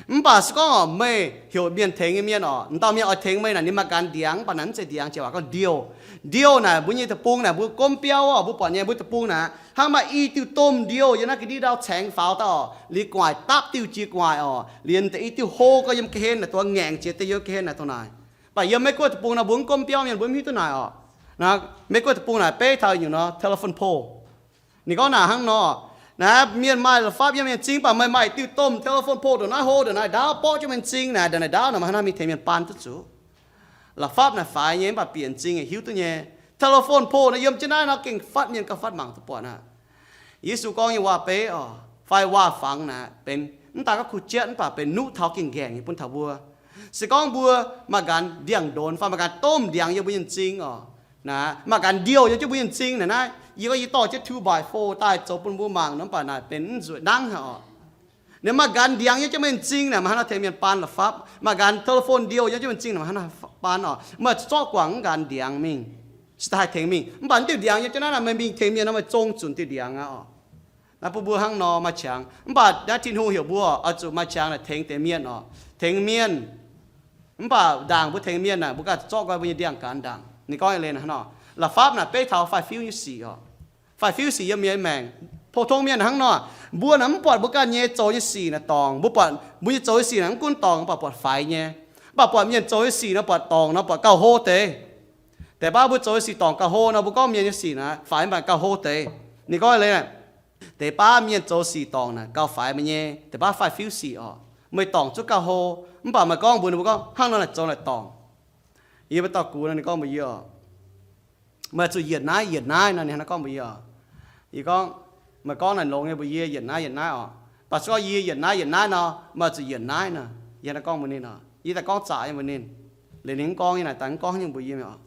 Mv baac se gorngv oc, meih heuc mienh tengx nyei mienh oc, m'dauh mienh oix tengx meih naaic, ninh maaih ganh ndiangx, mv baac naaic mv zeiz ndiangx, jiex waac gorngv ndiouh. Ndiouh naaic mbuo nyei deic-bung naaic mbuo gomv biauv oc, mbuo buatc nyei mbuo deic-bung naaic hnangv maaih i diuh domh ndiouh yiem naaiv ga'ndiev ndau caengx faaux daaih oc, liuz gu'nguaaic dapv diuh jiex gu'nguaaic oc, liuz deix i diuh hlo gorx yiem ga'hlen naaic, dongh ngaengc jiex deix yiem ga'hlen naaic dongh naaic. Mv baac yiem Meiv Guoqv deic-bung nor mbuo mv gomv biauv mienh, mbuo mv hiuv duqv naaic oc. Naaiv Meiv Guoqv deic-bung naaic beiv taux nyungc nor telephone pole. Ninh gorngv naaic hnangv nor, naaiv mienh maaih la'fapv yiem mienh m'zing, mv baac meih maaih diuh domh telephone pole ndongc naaiv hlo ndongc naaic ndaauv borqv jienv mienh m'zing naaic, ndongc naaic ndaauv naaic maaih haaix nor mingh tengx mienh baan duqv zuqc. La'fapv naaic faix nyei mv baac bieqc m'zing hiuv duqv nyei. Telephone pole naaic yiem jienv naaiv nor gengh fatv mienh gauh fatv mangc duqv buatc aqv. Yesu gorngv nyei waac-beiv oc, fai waac-fangx naaic benx mv daaih gorngv kuh jietv mv baac benx nuqv taux gengh nqaengc nyei bun taux mbuo. Se gorngv mbuo maaih ganh ndiangx-ndonx fai maaih ganh domh ndiangx yiem mbuo nyei m'zing oc, naaic maaih ganh ndiouh yiem jienv mbuo nyei m'zing naaic, naaiv yie gorngv yie dorh jienv two by four daaih zoux bun mbuo mangc nor, mv baac naaic benx mv nzueic nangv haic oc. Ninh maaih ganh ndiangx yiem jienv mbuo nyei m'zing naaic, maaih haaix nor tengx mienh baan la'fapv? Maaih ganh telephone ndiouh yiem jienv mbuo m'zing naaic, maaih haaix nor baan oc? Meih zuqc zorqv guangc mv ganh ndiangx mingh, se daaih haih tengx mingh. Mv baac mv diuh ndiangx yiem jienv naaiv naaic, meih mingh tengx mienh nor meih zong zunc diuh ndiangx aqv oc. Naaiv bun mbuo hnangv nor maaih qangx. Mv baac naaiv Tin-Hungh heuc mbuo oix zuqc maaih qangx naaic tengx deix mienh oc, tengx mienh. Mv baac ndaangc mbuo tengx mienh naaic, mbuo ganh zorqv nqoi mbuo nyei ndiangx-gaanx ndaangc. Ninh gorngv eix leiz hnangv nor, la'fapv naaic beiv taux faix-fiuv nyei sic oc. Faix-fiuv sic yiem mienh maengc. Pou-tong mienh hnangv nor, mbuo naaic mv buatc mbuo ganh nyei zoux nyei sic naaic dorngc. Mbuo buatc mbuo nyei zoux nyei sic naaic mv gunv dorngc, mv baac buatc faix nyei. Mv baac buatc mienh zoux nyei sic nor buatc dorngc nor buatc gauh hlo deix. Deix baav mbuo zoux nyei sic dorngc gauh hlo nor, mbuo gorngv mienh nyei sic naaic faix mv baac gauh hlo deix. Ninh gorngv eix leiz naaic, deix baav mienh zoux sic dorngc naaic gauh faix meih nyei. Deix baav faix-fiuv sic oc, meih dorngc zungv gauh hlo. Mv baac meih gorngv mbuox ninh mbuo gorngv hnangv nor naaic zoux naaic dorngc. Yie mbuo dauh gux nor ninh gorngv mbuox yie oc, meih zuqc yietc naaiv yietc naaiv nor, ninh hnangv naaiv gorngv mbuox yie oc. Yie gorngv, meih gorngv naaic longx nyei mbuox yie, yietc naaiv yietc naaiv oc. Mv baac se gorngv yie yietc naaiv yietc naaiv nor, meih zuqc yietc naaiv nor, yie hnangv naaiv gorngv mbuox ninh oc. Yie daaih gorngv zaqc nyei mbuox ninh. Liuz ninh mv gorngv nyei naaic, daaih mv gorngv nyei mbuox yie oc.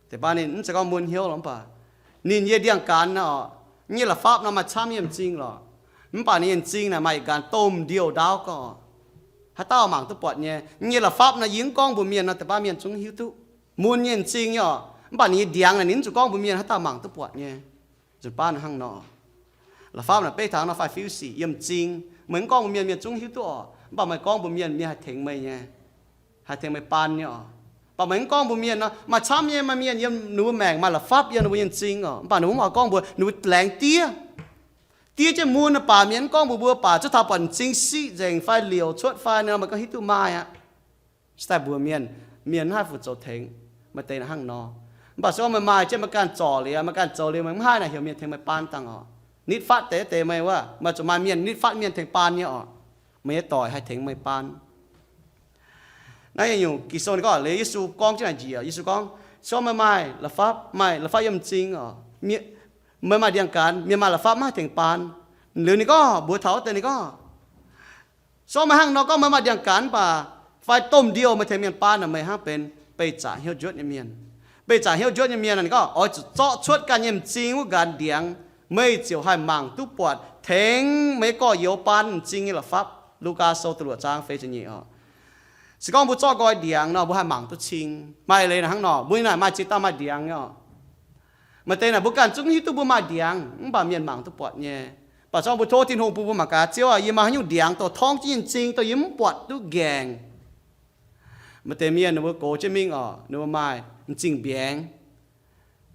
Deix baav ninh mv zeiz gorngv mun hnyouv lorqc, mv baac Ninh nyei ndiangx-gaanx nor, nyei la'fapv nor maaih camv nyei m'zing lorqc. Mv baac ninh nyei m'zing naaic maaih yietc nqaanx domh ndiouh ndaauv gorngv, haaix dauh mangc duqv buatc nyei. Nyei la'fapv nor yie mv gorngv mbuox mienh nor, deix baav mienh zungv hiuv duqv. Mun nyei m'zing nyei orqc, mv baac ninh nyei ndiangx naaic ninh mv zuqc gorngv mbuox mienh haaix dauh mangc duqv buatc nyei. Nzunc baav hnangv nor, la'fapv naaic beiv taux nor fai fiuv sic yiem m'zing. Meih mv gorngv mbuox mienh, mienh zungv hiuv duqv orqc, mv baac meih gorngv mbuox mienh, mienh haih tengx meih nyei, haih tengx meih baan nyei orqc. Mv baac meih mv gorngv mbuox mienh nor, maaih camv nyei, maaih mienh yiem ninh mbuo maengc maaih la'fapv yiem ninh mbuo nyei m'zing orqc, mv baac ninh mbuo mv oix gorngv mbuox, ninh mbuo laengz diev. Diev jienv mun baac mienh mv gorngv mbuox mbuo, baac zuov taux buatc m'zing siqv nzengc fai liouc cuotv fai nor, meih gorngv hiuv duqv maaih aqv. Cingx daaih mbuox mienh, mienh mv haih fu-zoux tengx. Maaih deix naaic hnangv nor. Mv baac se gorngv meih maaih jienv meih ganh zorc liuz, meih ganh zoux liuz, meih mv haih naaic heuc mienh tengx meih baan dangh orqc. Nitv fatv deix deix meih wuov, meih zuqc maaih mienh nitv fatv mienh tengx baan nyei orqc. Meih nyei doic haih tengx meih baan. Naaiv nyungc Ging-Sou ninh gorngv liuz Yesu gorngv jienv naaic njiec, Yesu gorngv, se gorngv meih maaih la'fapv, maaih la'fapv yiem m'zing orqc, meih maaih ndiangx-gaanx, mienh maaih la'fapv mv haih tengx baan. Liuz ninh gorngv mbuox taux wuov deix ninh gorngv, se gorngv meih hnangv nor gorngv meih maaih ndiangx-gaanx mv baac fai domh ndiouh meih tengx mienh baan nor, meih hnangv benx beih zaqc hnyouv njuotv nyei mienh. Beih zaqc hnyouv njuotv nyei mienh ninh gorngv oix zuqc zorqv cuotv ganh nyei m'zing wuov nqaanx ndiangx, meih ziouc haih mangc duqv buatc tengx meih nyei gorx-youz baan m'zing nyei la'fapv. Lugaa Sou da'luoqc zaang feix ziepc nyeic orqc. Se gorngv mbuo zorqv nqoi ndiangx nor, mbuo haih mangc duqv cing. Maaih leiz naaic hnangv nor, mbuo naaic maaih ziex dauh maaih ndiangx nyei orqc. Maaih deix naaic mbuo ganh zungv hiuv duqv mbuo maaih ndiangx, mv baac mienh mangc duqv buatc nyei. Mv baac se gorngv mbuo tov Tin-Hungh bun mbuo mangc gaax, Ziouv aac, yie maaih haaix nyungc ndiangx dongh torngv jienv yie m'zing, dongh yie mv buatc duqv nqaengc. Maaih deix mienh ninh mbuo gox jienv mingh orqc, ninh mbuo maaih m'zing mbiaengx.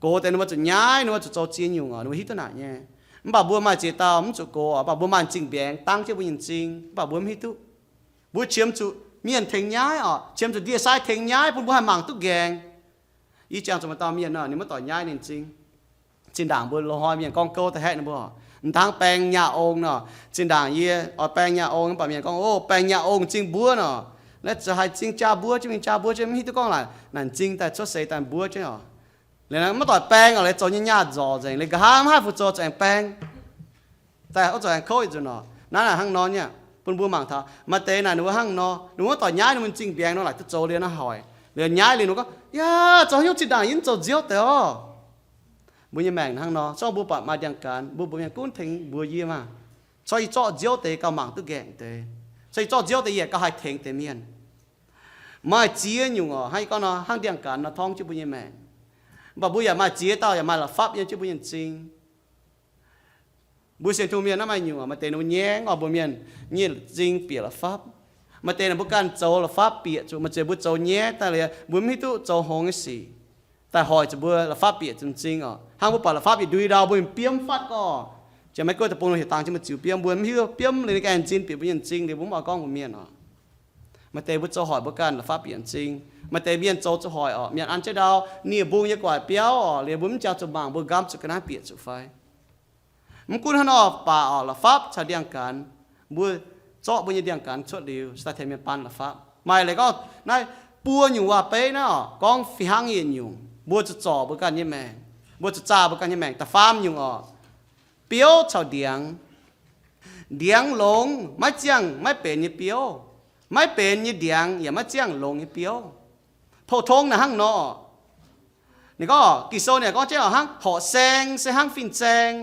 Gox deix ninh mbuo zuqc nyaiv, ninh mbuo zuqc zoux ziex nyungc orqc, ninh mbuo hiuv duqv naaic nyei. Mv baac mbuo maaih ziex dauh mv zuqc gox orqc, mv baac mbuo maaih m'zing mbiaengx dangv jienv mbuo nyei m'zing, mv baac mbuo mv hiuv duqv. Mbuo qiemx zuqc mienh tengx nyaiv orqc, qiemx zuqc ndie-sai tengx nyaiv bun mbuo haih mangc duqv nqaengc. Yie jangx zuqc maaih dauh mienh nor, ninh maiv doic nyaiv ninh m'zing. Zinh ndaangc mbuo loz-hnoi mienh gorngv gouv da'haeqv ninh mbuo, m'dangv baeng nyaah ong nor. Zinh ndaangc yie oix baeng nyaah ong, mv baac mienh gorngv, O, baeng nyaah ong m'zing mbuov nor. Naaiv zuqc haih m'zing jaa mbuov jienv mingh, jaa mbuov jienv mv hiuv duqv gorngv laaix naaic m'zing daaih cuotv seix daaih mbuov jienv orqc. Liuz naaiv maiv doic baeng orqc, liuz zoux nyei nyaah nzorc nzengc, liuz nqa'haav mv haih fu-zoux, zuqc aengx baeng. Daaih oix zuqc aengx kouv yietc nzunc orqc. Naaiv naaic hnangv nor nyei, bun mbuo mangc taux maaih deix naaic ninh mbuo hnangv nor, ninh mbuo maiv doic nyaiv ninh mbuo m'zing mbiaengx nor, laaic duqv zoux liuz naaiv hoic. Liuz nyaiv liuz ninh mbuo gorngv, Yaac zoux haaix nyungc zinh ndaangc yie mv zoux nziouv deix orqc. Mbuo nyei maengc hnangv nor, se gorngv mbuo buatc maaih ndiangx-gaanx, mbuo mbuox mienh, Gunv tengx mbuox yie maah! Se gorngv yie zorqv nziouv deix gauh mangc duqv nqaengc deix. Se gorngv yie zorqv nziouv deix yie gauh haih tengx deix mienh. Maaih ziex nyungc orqc, hnangv yie gorngv nor, hnangv ndiangx-gaanx nor torngv jienv mbuo nyei maengc. Mv baac mbuo yaac maaih ziex dauh yaac maaih la'fapv yiem jienv mbuo nyei m'zing. Mbuo sienx Tin-Hungh mienh naaiv maaih nyungc orqc, maaih deix ninh mbuo nyaiv orqc, mbuo mienh nyei m'zing bieqc la'fapv. Maaih deix ninh mbuo ganh zoux la'fapv bieqc zuqc, maaih deix mbuo zoux nyaiv daaih liuz, mbuo mv hiuv duqv zoux hngongx nyei sic. Daaih hoic zuqc mbuo la'fapv bieqc zuqc m'zing orqc. Hnangv mbuo buatc la'fapv yietc ndui ndau, mbuo mingh biomv fatv gorngv, janx-Meiv-Guoqv deic-bung nor heuc dangx jienv mbuo ziux biomv, mbuo mv hiuv biomv liuz ninh ganh m'zing bieqc mbuo nyei m'zing liuz, mbuo mv oix gorngv mbuox mienh orqc. Maaih deix mbuo zoux hoic mbuo ganh la'fapv bieqc m'zing. Maaih deix mienh zoux zuqc hoic orqc, mienh an jienv ndau nie-mbung nyei guaaic biauv orqc, liuz mbuo mv jangx zuqc mangc mbuo nqamv zuqc ga'naaiv bieqc zuqc fai. Mv gunv hnangv nor baac orqc, la'fapv caux ndiangx-gaanx, mbuo zorqv mbuo nyei ndiangx-gaanx cuotv liuz, se daaih tengx mienh baan la'fapv. Maaih leiz gorngv naaiv buo nyungc waac-beiv naaiv orqc, gorngv fih hnangv yietc nyungc, mbuo zuqc zorc mbuo ganh nyei maengc, mbuo zuqc zaah mbuo ganh nyei maengc. Da'faam nyungc orqc, biouv caux ndiangx. Ndiangx longx maiv ziangh maiv benx nyei biouv, maiv benx nyei ndiangx yaac maiv ziangh longx nyei biouv. Pou-tong naaic hnangv nor. Ninh gorngv, Ging-Sou ninh gorngv jienv hnangv horqc saeng se hnangv fin-saeng.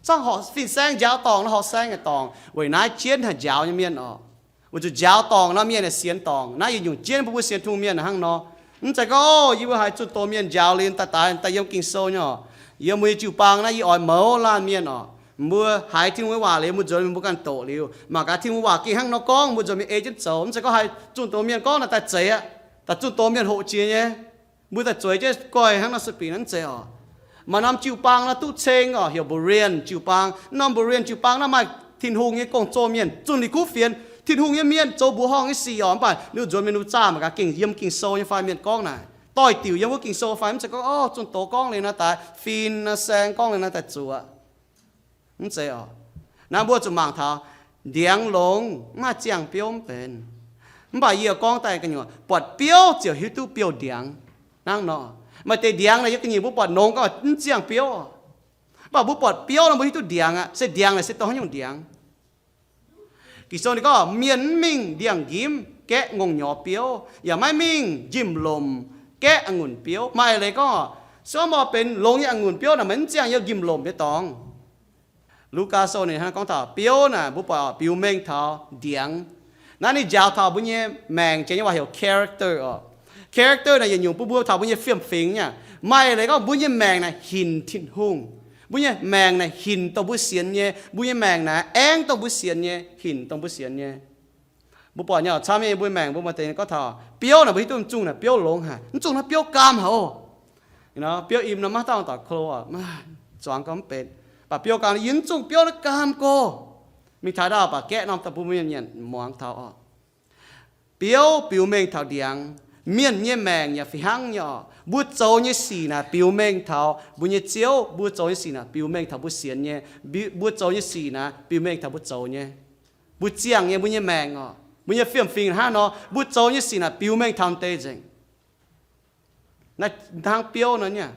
Zorqv horqc fin-saeng njaaux dorngc nor, horqc saeng yaac dorngc. Weic naaiv jienv haih njaaux nyei mienh orqc. Weic zuqc njaaux dorngc nor, mienh yaac sienx dorngc. Naaiv yietc nyungc jienv bun mbuo sienx Tin-Hungh mienh hnangv nor. Mv zeiz gorngv, O, yie mbuo haiz zunh doz mienh njaaux liuz daaih daaih daaih yiem Ging-Sou nyei orqc. Yiem mbuo nyei jiu-baang naaiv yie oix mouz laanh mienh orqc. Mbuo haiz Tin-Hungh nyei waac liuz, mbuo nzuonx mingh mbuo ganh doqc liuz, mangc gaax Tin-Hungh waac gengh hnangv nor gorngv, mbuo nzuonx mingh ei jienv zoux. Mv zeiz gorngv haiz zunh doz mienh gorngv naaic daaih zeiz aqv. Daaih zunh doz mienh hoqc jiex nyei. Mbuo daaih zueiz jienv goih hnangv nor sueih binc naaiv zeiz orqc. Maaih norm jiu-baang nor duqv ceng orqc, heuc Berean jiu-baang. Norm Berean jiu-baang naaiv maaih Tin-Hungh nyei gong-zoh mienh zunh ninh kuv fienx, Tin-Hungh nyei mienh zoux mbuoqc horngh nyei sic orqc. Mv baac ninh mbuo nzuonx mingh ninh mbuo zaah mangc gaax gengh yiem Ging-Sou nyei fai, mienh gorngv naaic, doix-diuc yim wuov Ging-Sou fai. Mv zeiz gorngv, O, zunh doz gorngv liuz naaiv daaih, fin-saeng gorngv liuz naaiv daaih zuqc. Mv zeiz orqc. Naaiv mbuo zuqc mangc taux ndiangx longx mv haih ziangh biouv mv benx. Mv baac yie gorngv daaih ga'nyuoqc, buatc biouv ziouc hiuv duqv biouv-ndiangx. Hnangv nor, maaih deix ndiangx naaic yie ga'nyiec mbuo buatc nongx gorngv mv ziangh biouv. Mv baac mbuo buatc biouv nor mbuo hiuv duqv ndiangx aqv. Se ndiangx naaic se dongh haaix nyungc ndiangx? Ging-Sou ninh gorngv, Mienh mv mingh ndiangx-nqimv gaeqv ngongh nyorx biouv, yaac maiv mingh njimv-lomc gaeqv a'ngunc biouv. Maaih leiz gorngv, Se gorngv mbuo benx longx nyei a'ngunc biouv naaic, meih mv ziangh yiem njimv-lomc nyei dorngx. Lugaa Sou ninh hnangv gorngv taux biouv naaic, mbuo buatc biux mengh taux ndiangx. Naaiv ninh njaaux taux mbuo nyei maengc, janx nyei waac heuc character oc. Character naaic yietc nyungc bun mbuo taux mbuo nyei fiem-fingx nyei. Maaih leiz gorngv mbuo nyei maengc naaic hinc Tin-Hungh. Mbuo nyei maengc naaic hinc dongh mbuo sienx nyei. Mbuo nyei maengc naaic aengv dongh mbuo sienx nyei, hinc dongh mbuo sienx nyei. Mbuo buatc nyei oc, camv nyei mbuo maengc mbuo maaih deix gorngv taux biouv naaic, mbuo hiuv duqv mv zungh naaic biouv longx haic, mv zungh naaiv biouv gaam haic oc. Biouv im nor maiv dauh doic klo oc, zuangx gorngv mv benx. Baac biouv gaam, yie mv zungh biouv naaiv gaam go. Mingh taux ndau baac gaeqv norm daaih bun mienh muangx taux oc. Biouv biux mengh taux ndiangx. Mienh nyei maengc yaac fih hnangv nyei oc. Mbuo zoux nyei sic naaic biux mengh taux mbuo nyei Ziouv. Mbuo zoux nyei sic naaic biux mengh taux mbuo sienx nyei. Mbi-, mbuo zoux nyei sic naaic biux mengh taux mbuo zoux nyei. Mbuo ziangh nyei mbuo nyei maengc oc, mbuo nyei fiem-fingx hnangv nor, mbuo zoux nyei sic naaic biux mengh taux deix nzengc. Naaiv hnangv biouv nor nyei.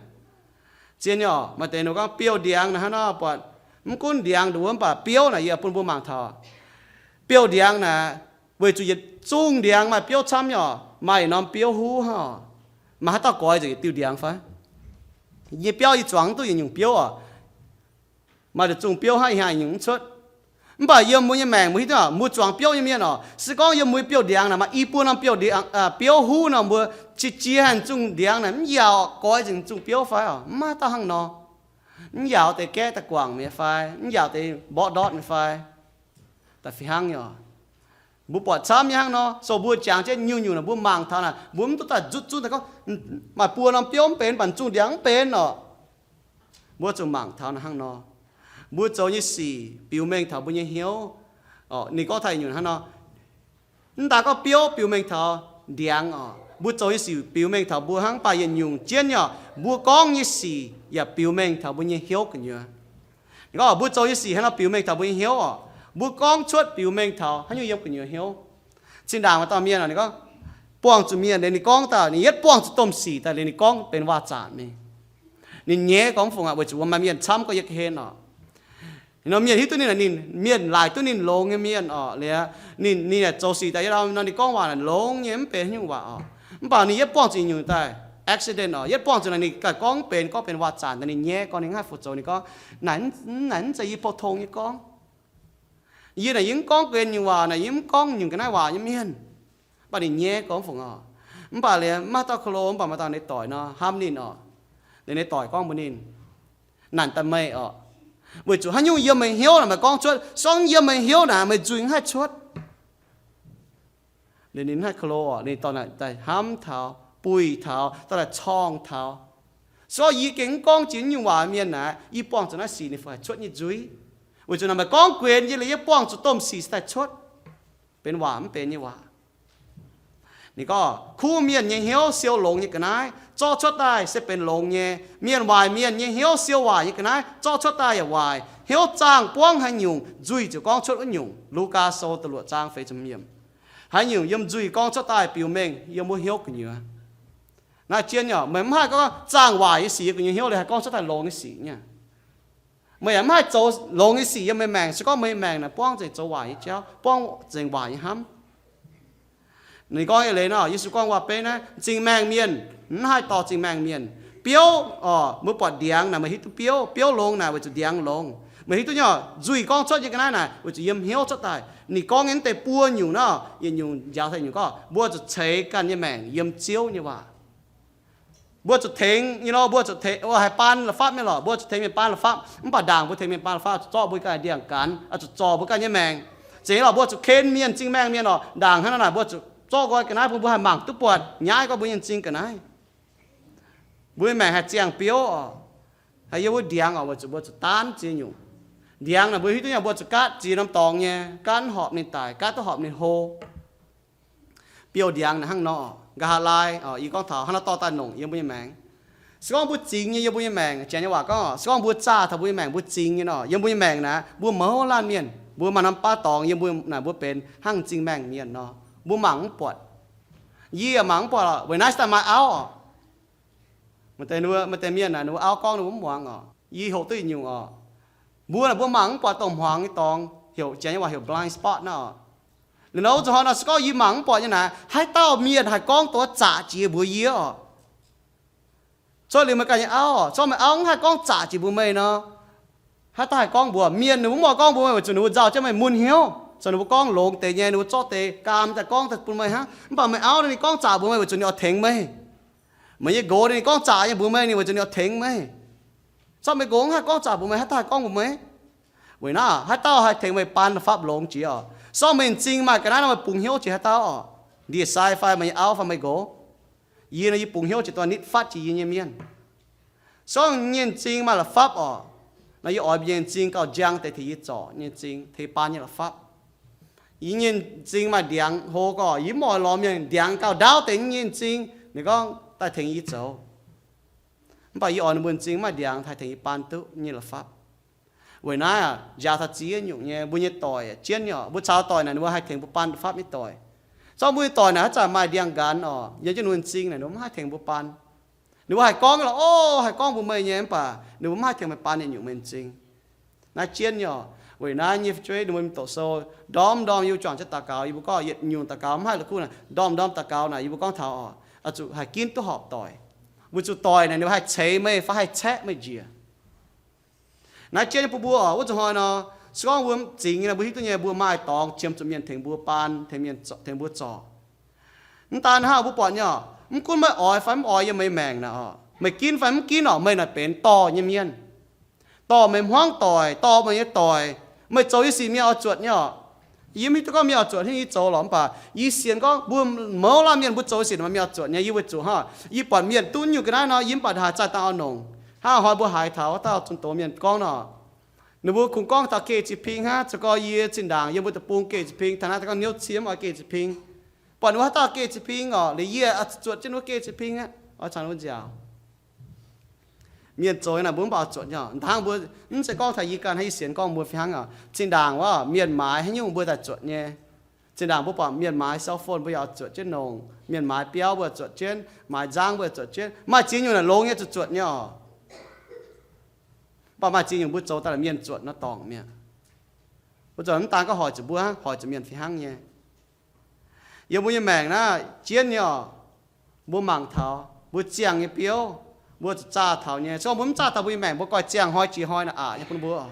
Zien nyei oc, maaih deix ninh gorngv biouv ndiangx naaic hnangv nor buatc, mv gunv ndiangx nduov mv baac biouv naaic yie bun mbuo mangc taux. Biouv ndiangx naaic, weic zuqc yietc zungh ndiangx maaih biouv camv nyei oc, maaih yietc norm biouv huv hnangv oc. Maaih haaix dauh goix nzengc yietc diuh ndiangx fai? Yie nyei biauv yie zuangx mv duqv yietc nyungc biouv oc. Maaih yietc zungh biouv hnangv, ih hnyangx nyungc mv cuotv. Mv baac yiem mbuo nyei maengc mbuo hiuv duqv, mbuo zuangx biouv nyei mienh oc, se gorngv yiem mbuo nyei biouv ndiangx naaic maaih i buo norm biouv ndiangx, biouv huv nor, mbuo qiex jiez haaix zungh ndiangx naaic mv yaac oc, goix nzengc yietc zungh biouv fai oc? Mv maaih dauh hnangv nor. Mv yaac deix gaeqv daaih guangc mi'aqv fai, mv yaac deix mborqv ndortv mi'aqv fai. Daaih fih hnangv nyei oc. Mbuo buatc camv nyei hnangv nor, so mbuo jangx jienv nyungc-nyungc naaic mbuo mangc taux naaic, mbuo mv duqv daaih nzutv zunv daaih gorngv, maaih buo norm biouv mv benx, mv baac zungh ndiangx mv benx oc. Mbuo zuqc mangc taux naaiv hnangv nor. Mbuo zoux nyei sic biux mengh taux mbuo nyei hnyouv. Ninh gorngv taux yietc nyungc hnangv nor. Mv daaih gorngv biouv biux mengh taux ndiangx oc, mbuo zoux nyei sic biux mengh taux mbuo hnangv, mv baac yietc nyungc jienv nyei oc, mbuo gorngv nyei sic yaac biux mengh taux mbuo nyei hnyouv gu'nyuoz. Ninh gorngv mbuo zoux nyei sic hnangv nor biux mengh taux mbuo nyei hnyouv oc. Mbuo gorngv cuotv biux mengh taux haaix nyungc yiem gu'nyuoz hnyouv. Zinh ndaangc maaih dauh mienh oc, ninh gorngv buangh zuqc mienh liuz ninh gorngv daaih, ninh yietv buangh zuqc domh sic daaih liuz ninh gorngv benx waac-zaanc mingh. Ninh nyaiv gorngv fungc aqv, weic zuqc maaih mienh camv gorngv yietv hlen oc. Nor mienh hiuv duqv ninh, ninh mienh laaic duqv ninh longx nyei mienh oc, liuz ninh, ninh yaac zoux sic daaih yietv nor ninh gorngv waac naaic longx nyei, mv benx haaix nyungc waac oc. Mv baac ninh yietv buangh zuqc nyungc daaih accident oc, yietv buangh zuqc naaic ninh ganh gorngv mv benx, gorngv benx waac-zaanc daaih, ninh nyaiv gorngv, ninh mv haih fu-zoux, ninh gorngv, naaic, naaic mv zeiz yie pou-tong nyei gorngv. Yie naaic yie mv gorngv guen nyungc waac, naaic yie mv gorngv nyungc ga'naaiv waac nyei mienh. Mv baac ninh nyaiv gorngv fungc oc. Mv baac liuz mv maaih dauh kolo, mv baac maaih dauh ninh doic nor hnamv ninh oc. Liuz ninh doic gorngv mbuox ninh, naanc daaih meih oc, weic zuqc haaix nyungc yiem meih hnyouv naaic meih gorngv cuotv, se gorngv yiem meih hnyouv naaic meih nzuih mv haih cuotv. Liuz ninh mv haih kolo oc, ninh dorh naaic daaih hnamv taux, buih taux, dorh daaih corngh taux. Se gorngv yie gengh mv gorngv jiex nyungc waac mienh naaic, yie buangh zuqc naaiv sic ninh fai cuotv nyei nzuih. Weic zuqc naaic meih gorngv guenx yie liuz, yie buangh zuqc domh sic se daaih cuotv, benx waac mv benx nyei waac. Ninh gorngv, kuv mienh nyei hnyouv siou longx nyei ga'naaiv, zorqv cuotv daaih se benx longx nyei. Mienh waaic mienh nyei hnyouv siou waaic nyei ga'naaiv, zorqv cuotv daaih yaac waaic. Hnyouv zaangh buangv haaix nyungc, nzuih ziouc gorngv cuotv wuov nyungc. Lugaa Sou da'luoqc zaang feix ziepc hmz yiemc. Haaix nyungc yiem nzuih gorngv cuotv daaih biux mengh yiem wuov hnyouv gu'nyuoz. Naaiv jienv nyei, meih mv haih gorngv zaangh waaic nyei sic yiem gu'nyuoz hnyouv liuz haih gorngv cuotv daaih longx nyei sic nyei. Meih yaac mv haih zoux longx nyei sic yiem meih maengc, se gorngv meih maengc naaic buangv nzengc zoux waaic nyei jauv, buangv nzengc waaic nyei hnamv. Ninh gorngv eix leiz nor, Yesu gorngv waac-beiv naaiv, m'zing maengh mienh mv haih dorh m'zing maengh mienh. Biouv oc, mbuo buatc ndiangx naaic meih hiuv duqv biouv, biouv longx naaic weic zuqc ndiangx longx. Meih hiuv duqv nyei, nzuih gorngv cuotv nyei ga'naaiv naaic weic zuqc yiem hnyouv cuotv daaih. Ninh gorngv nyei mv deix buo nyungc nor, yietc nyungc njaaux daaih nyungc gorngv, mbuo zuqc ceix ganh nyei maengc yiem Ziouv nyei waac. Mbuo zuqc tengx nyei lorqc, mbuo zuqc tengx, haih baan la'fapv nyei lorqc, mbuo zuqc tengx mienh baan la'fapv. Mv baac ndaangc mbuo tengx mienh baan la'fapv, zuqc zorqv mbuo ganh ndiangx-gaanx, zuqc zorc mbuo ganh nyei maengc. Zeiz nyei lorqc, mbuo zuqc ken mienh m'zing maengh mienh oc. Ndaangc hnangv nor naaic, mbuo zuqc zorqv nqoi ga'naaiv bun mbuo haih mangc duqv buatc, nyaiv gorngv mbuo nyei m'zing ga'naaiv. Mbuo nyei maengc haih ziangh biouv oc, haih yiem wuov ndiangx oc, weic zuqc mbuo zuqc daanv ziex nyungc. Ndiangx naaic mbuo hiuv duqv nyei, mbuo zuqc gaatv ziex norm dorngx nyei, gaatv horpc ninh daic, gaatv duqv horpc ninh hlo. Biouv ndiangx naaic hnangv nor, nqa'haav laai, yie gorngv taux hnangv nor dorh daaih nongc yiem mbuo nyei maengc. Se gorngv mbuo zingx nyei yiem mbuo nyei maengc, janx nyei waac gorngv, se gorngv mbuo zaah taux mbuo nyei maengc, mbuo zingx nyei nor, yiem mbuo nyei maengc naaic, mbuo mouz laanh mienh, mbuo maaih norm baav dorngx yiem mbuo naaic, mbuo benx hnangv m'zing maengh mienh nor, mbuo mangc mv buatc. Yie yaac mangc mv buatc oc, weic naaiv se daaih maaih auv oc. Maaih deix, maaih deix mienh naaic, ninh mbuo auv gorngv ninh mbuo mv muangx oc. Yie hoqc duqv yietc nyungc oc. Mbuo naaic mbuo mangc mv buatc dongh hmuangx nyei dorngx, heuc, janx nyei waac heuc blind spot naaiv oc. Liuz nor wuov zanc hnoi nor, se gorngv yie mangc mv buatc nyei naaic, haaix dauh mienh haih gorngv dongh wuov zaqc jiex mbuox yie oc? Cuotv liuz meih ganh nyei auv, se gorngv meih auv mv haih gorngv zaqc jiex mbuox meih nor, haaix dauh haih gorngv mbuox? Mienh ninh mbuo mv oix gorngv mbuox meih, weic zuqc ninh mbuo nzauh jienv meih mun hnyouv. Zoux ninh mbuo gorngv longx deix nyei, ninh mbuo zorqv deix gaam daaih gorngv daaih bun meih hnangv. Mv baac meih auv ninh gorngv zaqc mbuox meih weic zuqc ninh oix tengx meih. Meih nyei nqox ninh gorngv zaqc nyei mbuox meih, ninh weic zuqc ninh oix tengx meih. Se gorngv meih nqox mv haih gorngv zaqc mbuox meih, haaix dauh haih gorngv mbuox meih? Weic naaiv haaix dauh haih tengx meih baan la'fapv longx jiex oc? Se gorngv meih m'zing maaih ga'naaiv nor, meih bungx hnyouv jiex haaix dauh oc? Ndie-sai fai meih nyei auv fai meih nqox? Yie nor, yie bungx hnyouv jiex dongh nitv fatv jiex yie nyei mienh. Se gorngv nyei m'zing maaih la'fapv oc, nor yie oix mbuo nyei m'zing gauh njang deix tengx yie zorc nyei m'zing, tengx baan nyei la'fapv. Yie nyei m'zing maaih ndiangx hlo gorqv, yie mv oix lorz mienh ndiangx gauh ndaauv deix nyei m'zing, ninh gorngv daaih tengx yie zoux. Mv baac yie oix ninh mbuo m'zing maaih ndiangx haih tengx yie baan duqv nyei la'fapv. Weic naaiv njaaux taux ziex nyungc nyei, mbuo nyei doic jienv nyei oc, mbuo caux doic naaic ninh mbuo haih tengx mbuo baan la'fapv nyei doic. Se gorngv mbuo nyei doic naaic haaix zanc maaih ndiangx-nqanx oc, yiem jienv ninh mbuo m'zing naaic ninh mbuo mv haih tengx mbuo baan. Ninh mbuo haih gorngv lorqc, o, haih gorngv mbuox meih nyei, mv baac ninh mbuo mv haih tengx meih baan yietc nyungc meih m'zing. Naaiv jienv nyei oc. Weic naaiv nyei fu'jueiv ninh mbuo mingh doqc sou, ndorm ndorm yie juangc jienv daux gaux, yie mbuo gorngv yietc nyungc daux gaux mv haih la'kuqv naaic, ndorm ndorm daux gaux naaic yie mbuo gorngv taux oc, oix zuqc haih ginv duqv horpc doic. Weic zuqc doic naaic ninh mbuo haih ceix meih fai haih caeqv meih njiec. Naaiv jienv nyei bun mbuo oc, wuov zuqc hnoi nor, se gorngv mbuo m'zing nyei nor, mbuo hiuv duqv nyei, mbuo maaih dorngx qiemx zuqc mienh tengx mbuo baan, tengx mienh zorc, tengx mbuo zorc. Mv daan hnangv, mbuo buatc nyei oc, mv gunv meih oix fai mv oix yiem meih maengc naaic oc, meih ginv fai mv ginv oc, meih naaic benx dorh nyei mienh. Dorh meih hmuangv doic, dorh meih nyei doic, meih zoux nyei sic mienh oix zuotc nyei oc. Yie mv hiuv duqv gorngv mienh oix zuotc hnangv yie zoux lorqc, mv baac yie sienx gorngv mbuo mouz laanh mienh mbuo zoux nyei sic mienh oix zuotc nyei. Yie weic zuqc hnangv, yie buatc mienh duqv nyungc ga'naaiv nor, yie mv baac haaix zanc dangh oix nongc. Hnangv hnoi mbuo haiz taux wuov dauh zunh doz mienh gorngv nor, ninh mbuo kungx gorngv taux geh ziex ping hnangv, zoux gorx yie zinh ndaangc yiem mbuo deic-bung geh ziex ping, taux naaiv gorngv niouv cie mv oix geh ziex ping. Buatc ninh mbuo haaix dauh geh ziex ping oc, liuz yie zuotc jienv ninh mbuo geh ziex ping aqv, oix caux ninh mbuo nziaauc. Mienh zoux nyei naaic mbuo mv baac oix zuotc nyei oc. Hnangv mbuo mv zeiz gorngv taux yie ganh hnangv, yie sienx gorngv mbuo fih hnangv oc. Zinh ndaangc wuov mienh maaiz haaix nyungc mbuo daaih zuotc nyei. Zinh ndaangc mbuo buatc mienh maaiz cell phone mbuo yaac zuotc jienv nongc, mienh maaiz biauv mbuo zuotc jienv, maaiz nzangv mbuo zuotc jienv, maaih ziex nyungc naaic longx nyei zuqc zuotc nyei oc. Mv baac maaih ziex nyungc mbuo zoux daaih mienh zuotc nor dorngc mi'aqv. Mbuo zuotc mv daan gorngv hoic zuqc mbuo, hoic zuqc mienh fih hnangv nyei. Yiem mbuo nyei maengc naaiv jienv nyei oc, mbuo mangc taux mbuo ziangh nyei biouv, mbuo zuqc zaah taux nyei. Se gorngv mbuo mv zaah taux mbuo nyei maengc, mbuo goiv ziangh hnoi jiex hnoi naaic aqc nyei bun mbuo.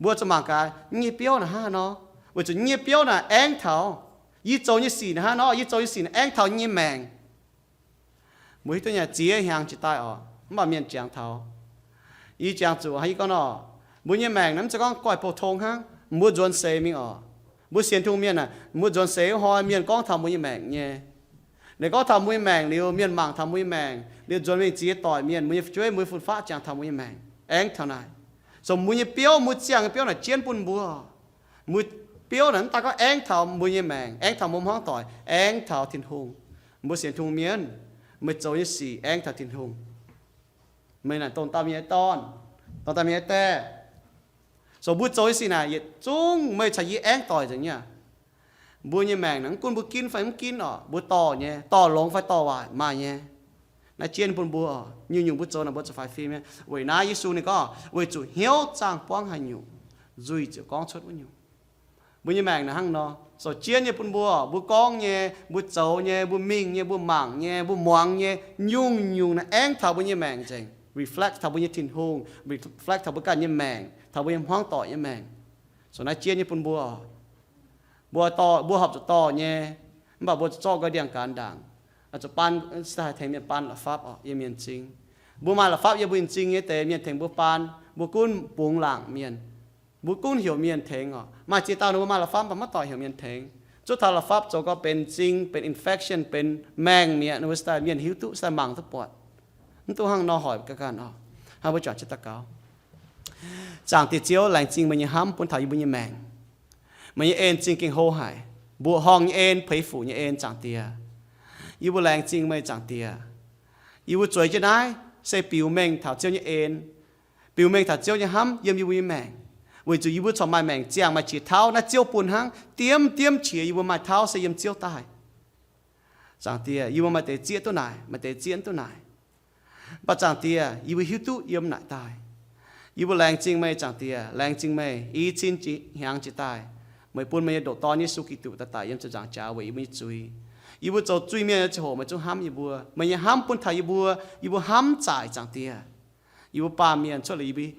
Mbuo zuqc mangc gaax, yie nyei biouv naaic hnangv haaix nor, weic zuqc yie nyei biouv naaic aengv taux yie zoux nyei sic naaic hnangv haaix nor, yie zoux nyei sic naaic aengv taux yie nyei maengc. Mbuo hiuv duqv nyei ziex hnyangx jiex daaih oc, mv baac mienh jangx taux. Yie jangx zuqc hnangv yie gorngv nor, mbuo nyei maengc naaic mv zeiz gorngv goiv pou-tong hnangv, mbuo nzuonx seix mingh oc. Mbuo sienx Tin-Hungh mienh naaic, mbuo nzuonx seix wuov hnoi mienh gorngv taux mbuo nyei maengc nyei. Ninh gorngv taux mbuo nyei maengc liuz, mienh mangc taux mbuo nyei maengc liuz, nzuonx mingh ziex doic mienh, mbuo nyei fu'jueiv, mbuo nyei fun-faqv jangx taux mbuo nyei maengc, aengv taux naaic. So mbuo nyei biouv, mbuo ziangh nyei biouv naaic jienv bun mbuo. Mbuo biouv naaic mv daan gorngv aengv taux mbuo nyei maengc, aengv taux mbuo hmuangv doic, aengv taux Tin-Hungh. Mbuo sienx Tin-Hungh mienh, meih zoux nyei sic aengv taux Tin-Hungh. Meih naaic dongh dauh mienh nyei dorn, dongh dauh mienh nyei daeh. So mbuo zoux nyei sic naaic yietc zungv meih caux yie aengv doic nzengc nyei. Mbuo nyei maengc naaic mv gunv mbuo ginv fai mv ginv oc, mbuo dorh nyei, dorh longx fai dorh waaic maaih nyei. Naaiv jienv bun mbuo oc, nyungc-nyungc mbuo zoux naaic mbuo zuqc faix fim nyei. Weic naaiv Yesu ninh gorngv, weic zuqc hnyouv zaangh buangv haaix nyungc, nzuih ziouc gorngv cuotv wuov nyungc. Mbuo nyei maengc naaic hnangv nor, zoux jienv nyei bun mbuo, mbuo gorngv nyei, mbuo zoux nyei, mbuo mingh nyei, mbuo mangc nyei, mbuo muangx nyei, nyungc-nyungc naaic aengv taux mbuo nyei maengc nzengc, reflect taux mbuo nyei Tin-Hungh, reflect taux mbuo ganh nyei maengc, taux mbuo nyei hmuangv doic nyei maengc. So naaiv jienv nyei bun mbuo oc. Mbuo dorh, mbuo horpc zuqc dorh nyei, mv baac mbuo zuqc zorqv nqoi ndiangx-gaanx ndaangc, zuqc baan, se haih tengx mienh baan la'fapv oc, yiem mienh m'zing. Mbuo maaih la'fapv yiem mbuo m'zing nyei deix mienh tengx mbuo baan, mbuo gunv bungx laangc mienh, mbuo gunv heuc mienh tengx oc. Maaih ziex dauh ninh mbuo maaih la'fapv mv baac maiv doic heuc mienh tengx. Zuov taux la'fapv zoux gorx benx m'zing, benx infection, benx maengh mi'aqv, ninh mbuo se daaih mienh hiuv duqv, se daaih mangc duqv buatc. Mv dungx hnangv nor hoic ganh ganh oc. Hnangv mbuo juangc jienv daux gaux. Zaangc Diex Ziouv, laengz zingh meih nyei hnamv bun taux yie mbuo nyei maengc. Meih nyei en zingh gengh hlo haic, mbuoqc horngh nyei en, peix fuc nyei en, Zaangc Diex. Yie mbuo laengz zingh meih, Zaangc Diex. Yie mbuo zueiz jienv naaiv se biux mengh taux Ziouv nyei en, biux mengh taux Ziouv nyei hnamv yiem yie mbuo nyei maengc, weic zuqc yie mbuo corc maaih maengc ziangh maaih qiex tauv naaiv Ziouv bun hnangv. Diemv diemv qiex yie mbuo maaih tauv se yiem Ziouv daaih. Zaangc Diex, yie mbuo maaih deix zieqv duqv naaic, maaih deix zieqv duqv naaic. Mv baac Zaangc Diex, yie mbuo hiuv duqv yiem naaic daaih. Yie mbuo laengz zingh meih, Zaangc Diex, laengz zingh meih i cin jiex hnyangx jiex daaih. Meih bun meih nyei ndoqc Dorn, Yesu Giduc, daaih daic yiem ziepc nzaangc jaax weic yie mbuo nyei zuiz. Yie mbuo zoux zuiz-mienh nyei ziangh hoc meih zungv hnamv yie mbuo. Meih nyei hnamv bun taux yie mbuo, yie mbuo hnamv zaaic, Zaangc Diex. Yie mbuo baamh mienh cuotv liuz yie mbuo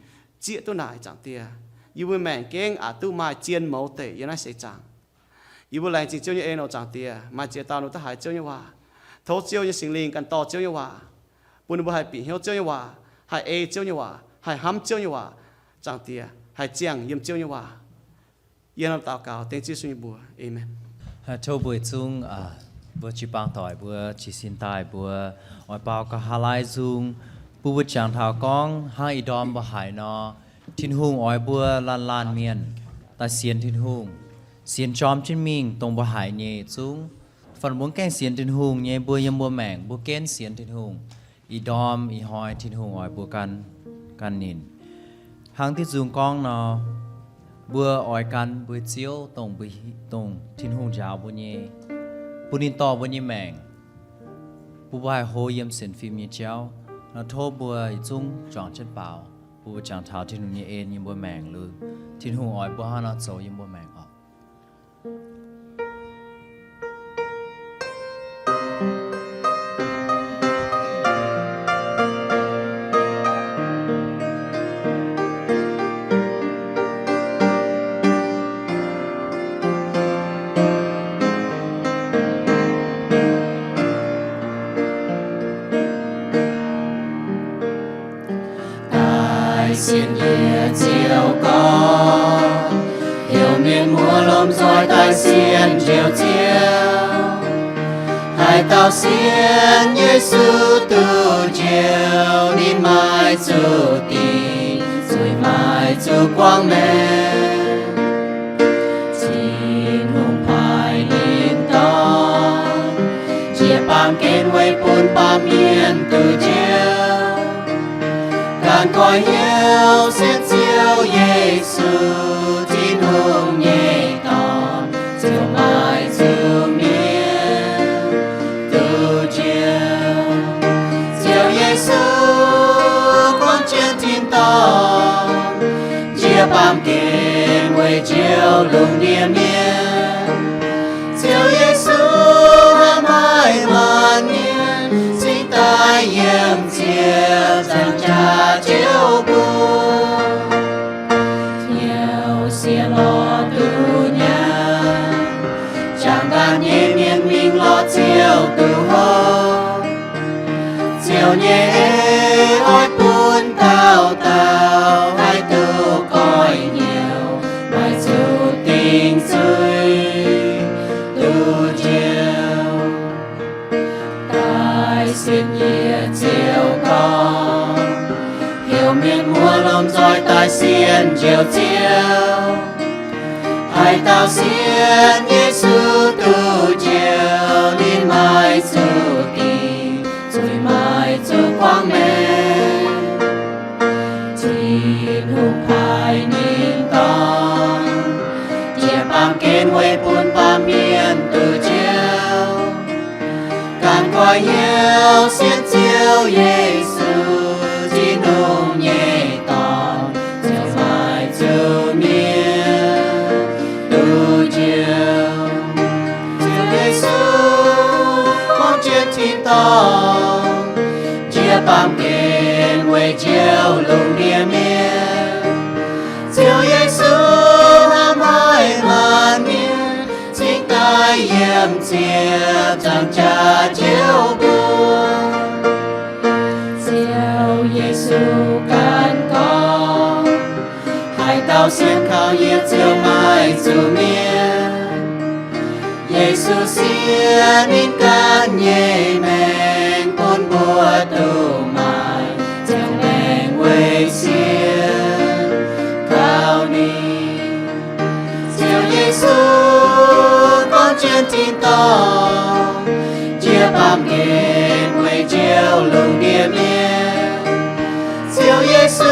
zieqv duqv naaic, Zaangc Diex. Yie mbuo maengc gengh aqc duqv maaih zien mouz deic yiem naaiv seix zaangc. Yie mbuo laengz zingh Ziouv nyei en oc, Zaangc Diex. Maaih ziex dauh ninh duqv haiz Ziouv nyei waac, tov Ziouv nyei Singx Lingh ganh dorh Ziouv nyei waac, bun ninh mbuo haih bieqc hnyouv Ziouv nyei waac, haih ei Ziouv nyei waac, haih hnamv Ziouv nyei waac, Zaangc Diex, haih ziangh yiem Ziouv nyei waac. Yie hnamv daux gaux dengv Ziouv Yesu nyei mbuox. Aamen. Tov mbuo zungv, mbuo jiu-baang doic mbuo jiez sin daaih mbuo oix baaux ga'haav laai nzung, bun mbuo jangx taux gorngv hnangv ih ndorm mbuo haiz nor, Tin-Hungh oix mbuo laanh laanh mienh daaih sienx Tin-Hungh, sienx jorm jienv mingh dongh mbuo haiz nyei zungv. Fanh mbuo mv gaengh sienx Tin-Hungh nyei, mbuo yiem mbuo maengc mbuo genv sienx Tin-Hungh. Ih ndorm ih hnoi Tin-Hungh oix mbuo gan, gan ninh. Hnangv diuh nzung gorngv nor, mbuo oix gan mbuo Ziouv dongh mbuo, dongh Tin-Hungh njaaux mbuo nyei, bun ninh dorh mbuo nyei maengc, bun mbuo haih hlo yiem sienx fim nyei jauv. Nor tov mbuo yietc zungv juangc jienv baaux, bun mbuo jangx taux Tin-Hungh nyei en yiem mbuo maengc liuz, Tin-Hungh oix mbuo hnangv nor zoux yiem mbuo maengc oc. Daaih sienx yie Ziouv gorngv, heuc mienh muoz lomh nzoih daaih sienx Njoux Ziouv. Haaix dauh sienx Yesu duqv njoux, ninh maaih zuqc dingc, zuiz maaih zuqc guangc maengc. Tin-Hungh paaiv ninh Dorn, njiec baamh gen weic bun baamh mienh duqv njoux. Ganh goiv hnyouv sienx Ziouv Yesu, Tin-Hungh nyei Dorn, ziouc maaih zuqc mienh duqv njoux. Ziouv Yesu gorngv jienv tin-dorngh, njiec baamh gen weic njoux lungh ndiev mienh. Ziouv Yesu hnamv haic maanc mienh, cingx daaih yiem ziepc nzaangc jaax Ziouv mbuo. Hnyouv sieqv lorz duqv nyaanh, jangx daaih nyei mienh mingh lorz Ziouv duqv hopv. Ziouv nyei en oix bun dauh dauh haih duqv goiv hnyouv, maaih zuqc dingc zuiz duqv njoux. Daaih sienx yie Ziouv gorngv, heuc mienh muoz lomh nzoih daaih sienx Njoux Ziouv. Haaix dauh sienx Yesu duqv njoux, ninh maaih zuqc dingc, zuiz maaih zuqc guangc maengc. Tin-Hungh paaiv ninh Dorn, njiec baamh gen weic bun baamh mienh duqv njoux. Ganh goiv hnyouv sienx Ziouv Yesu, Tin-Hungh nyei Dorn, ziouc maaih zuqc mienh duqv njoux. Ziouv Yesu gorngv jienv tin-dorngh, njiec baamh gen weic njoux lungh ndiev mienh. Ziouv Yesu hnamv haic maanc mienh, cingx daaih yiem ziepc nzaangc jaax Ziouv mbuo. Ziouv Yesu ganh gorngv, haaix dauh sienx kaux yie ziouc maaih zuqc mienh. Yesu siev ninh ganh nyei maengc bun mbuo duqv maaih ziangh maengc weic sienx kaux ninh. Ziouv Yesu gorngv jienv tin-dorngh, njiec baamh gen weic njoux lungh ndiev mienh. Ziouv Yesu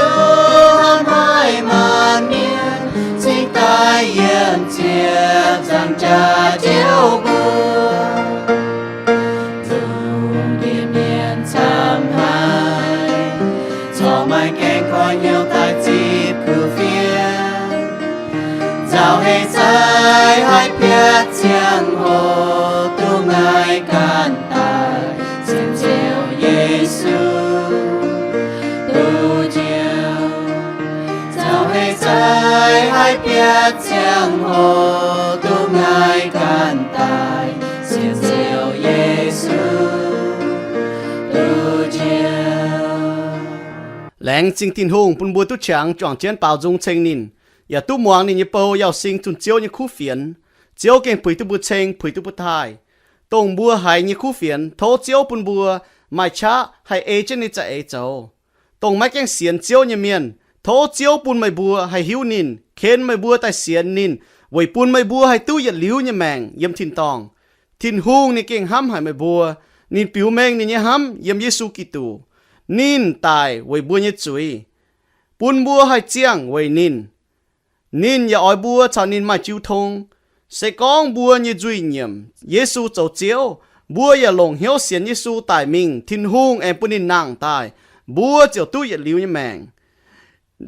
hnamv haic maanc mienh, cingx daaih yiem ziepc nzaangc jaax Ziouv mbuo. Lungh ndiev mienh camv haic, corc maaih gaengh goiv hnyouv daaih zipv kuv fiev. Nzauh heix zaih haiz piatv ziangh hoc duqv ngaih biatv ziangh hoc duqv naaiv ganh daaih, sienx Ziouv Yesu duqv njoux. Laengz zingh Tin-Hungh bun mbuo duqv qangx juangc jienv baaux nzung ceng ninh, yaac duqv muangx ninh nyei bou Yauz Sing zunh Ziouv nyei kuv fienx. Ziouv gengh puix duqv mbuo ceng, puix duqv mbuo taaih. Dongh mbuo haiz nyei kuv fienx, tov Ziouv bun mbuo maaih qaqv haih ei jienv ninh za'eix zoux. Dongh maiv gaengh sienx Ziouv nyei mienh, tov Ziouv bun meih mbuo haih hiuv ninh, ken meih mbuo daaih sienx ninh, weic bun meih mbuo haih duqv yietc liuz nyei maengc yiem tin-dorngh. Tin-Hungh ninh gengh hnamv haic meih mbuo. Ninh biux mengh ninh nyei hnamv yiem Yesu Giduc. Ninh daic weic mbuo nyei zuiz, bun mbuo haih ziangh weic ninh. Ninh yaac oix mbuo caux ninh maaih jiu tong. Se gorngv mbuo nyei nzuih nyiemc Yesu zoux Ziouv, mbuo yaac longc hnyouv sienx Yesu daic mingh, Tin-Hungh aengx bun ninh nangh daaih, mbuo ziouc duqv yietc liuz nyei maengc.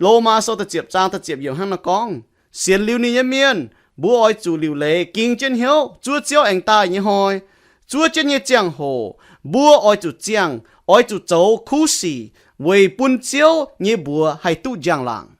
Lomaa Sou da'ziepc zaang da'ziepc yiemc hnangv naaiv gorngv, sienx liuz ninh nyei mienh, mbuo oix zuqc liuc leiz ging jienv hnyouv zuov Ziouv aengx daaih nyei hnoi. Zuov jienv nyei ziangh hoc mbuo oix zuqc ziangh, oix zuqc zoux kuv sic weic bun Ziouv nyei mbuox haih duqv njang-laangc.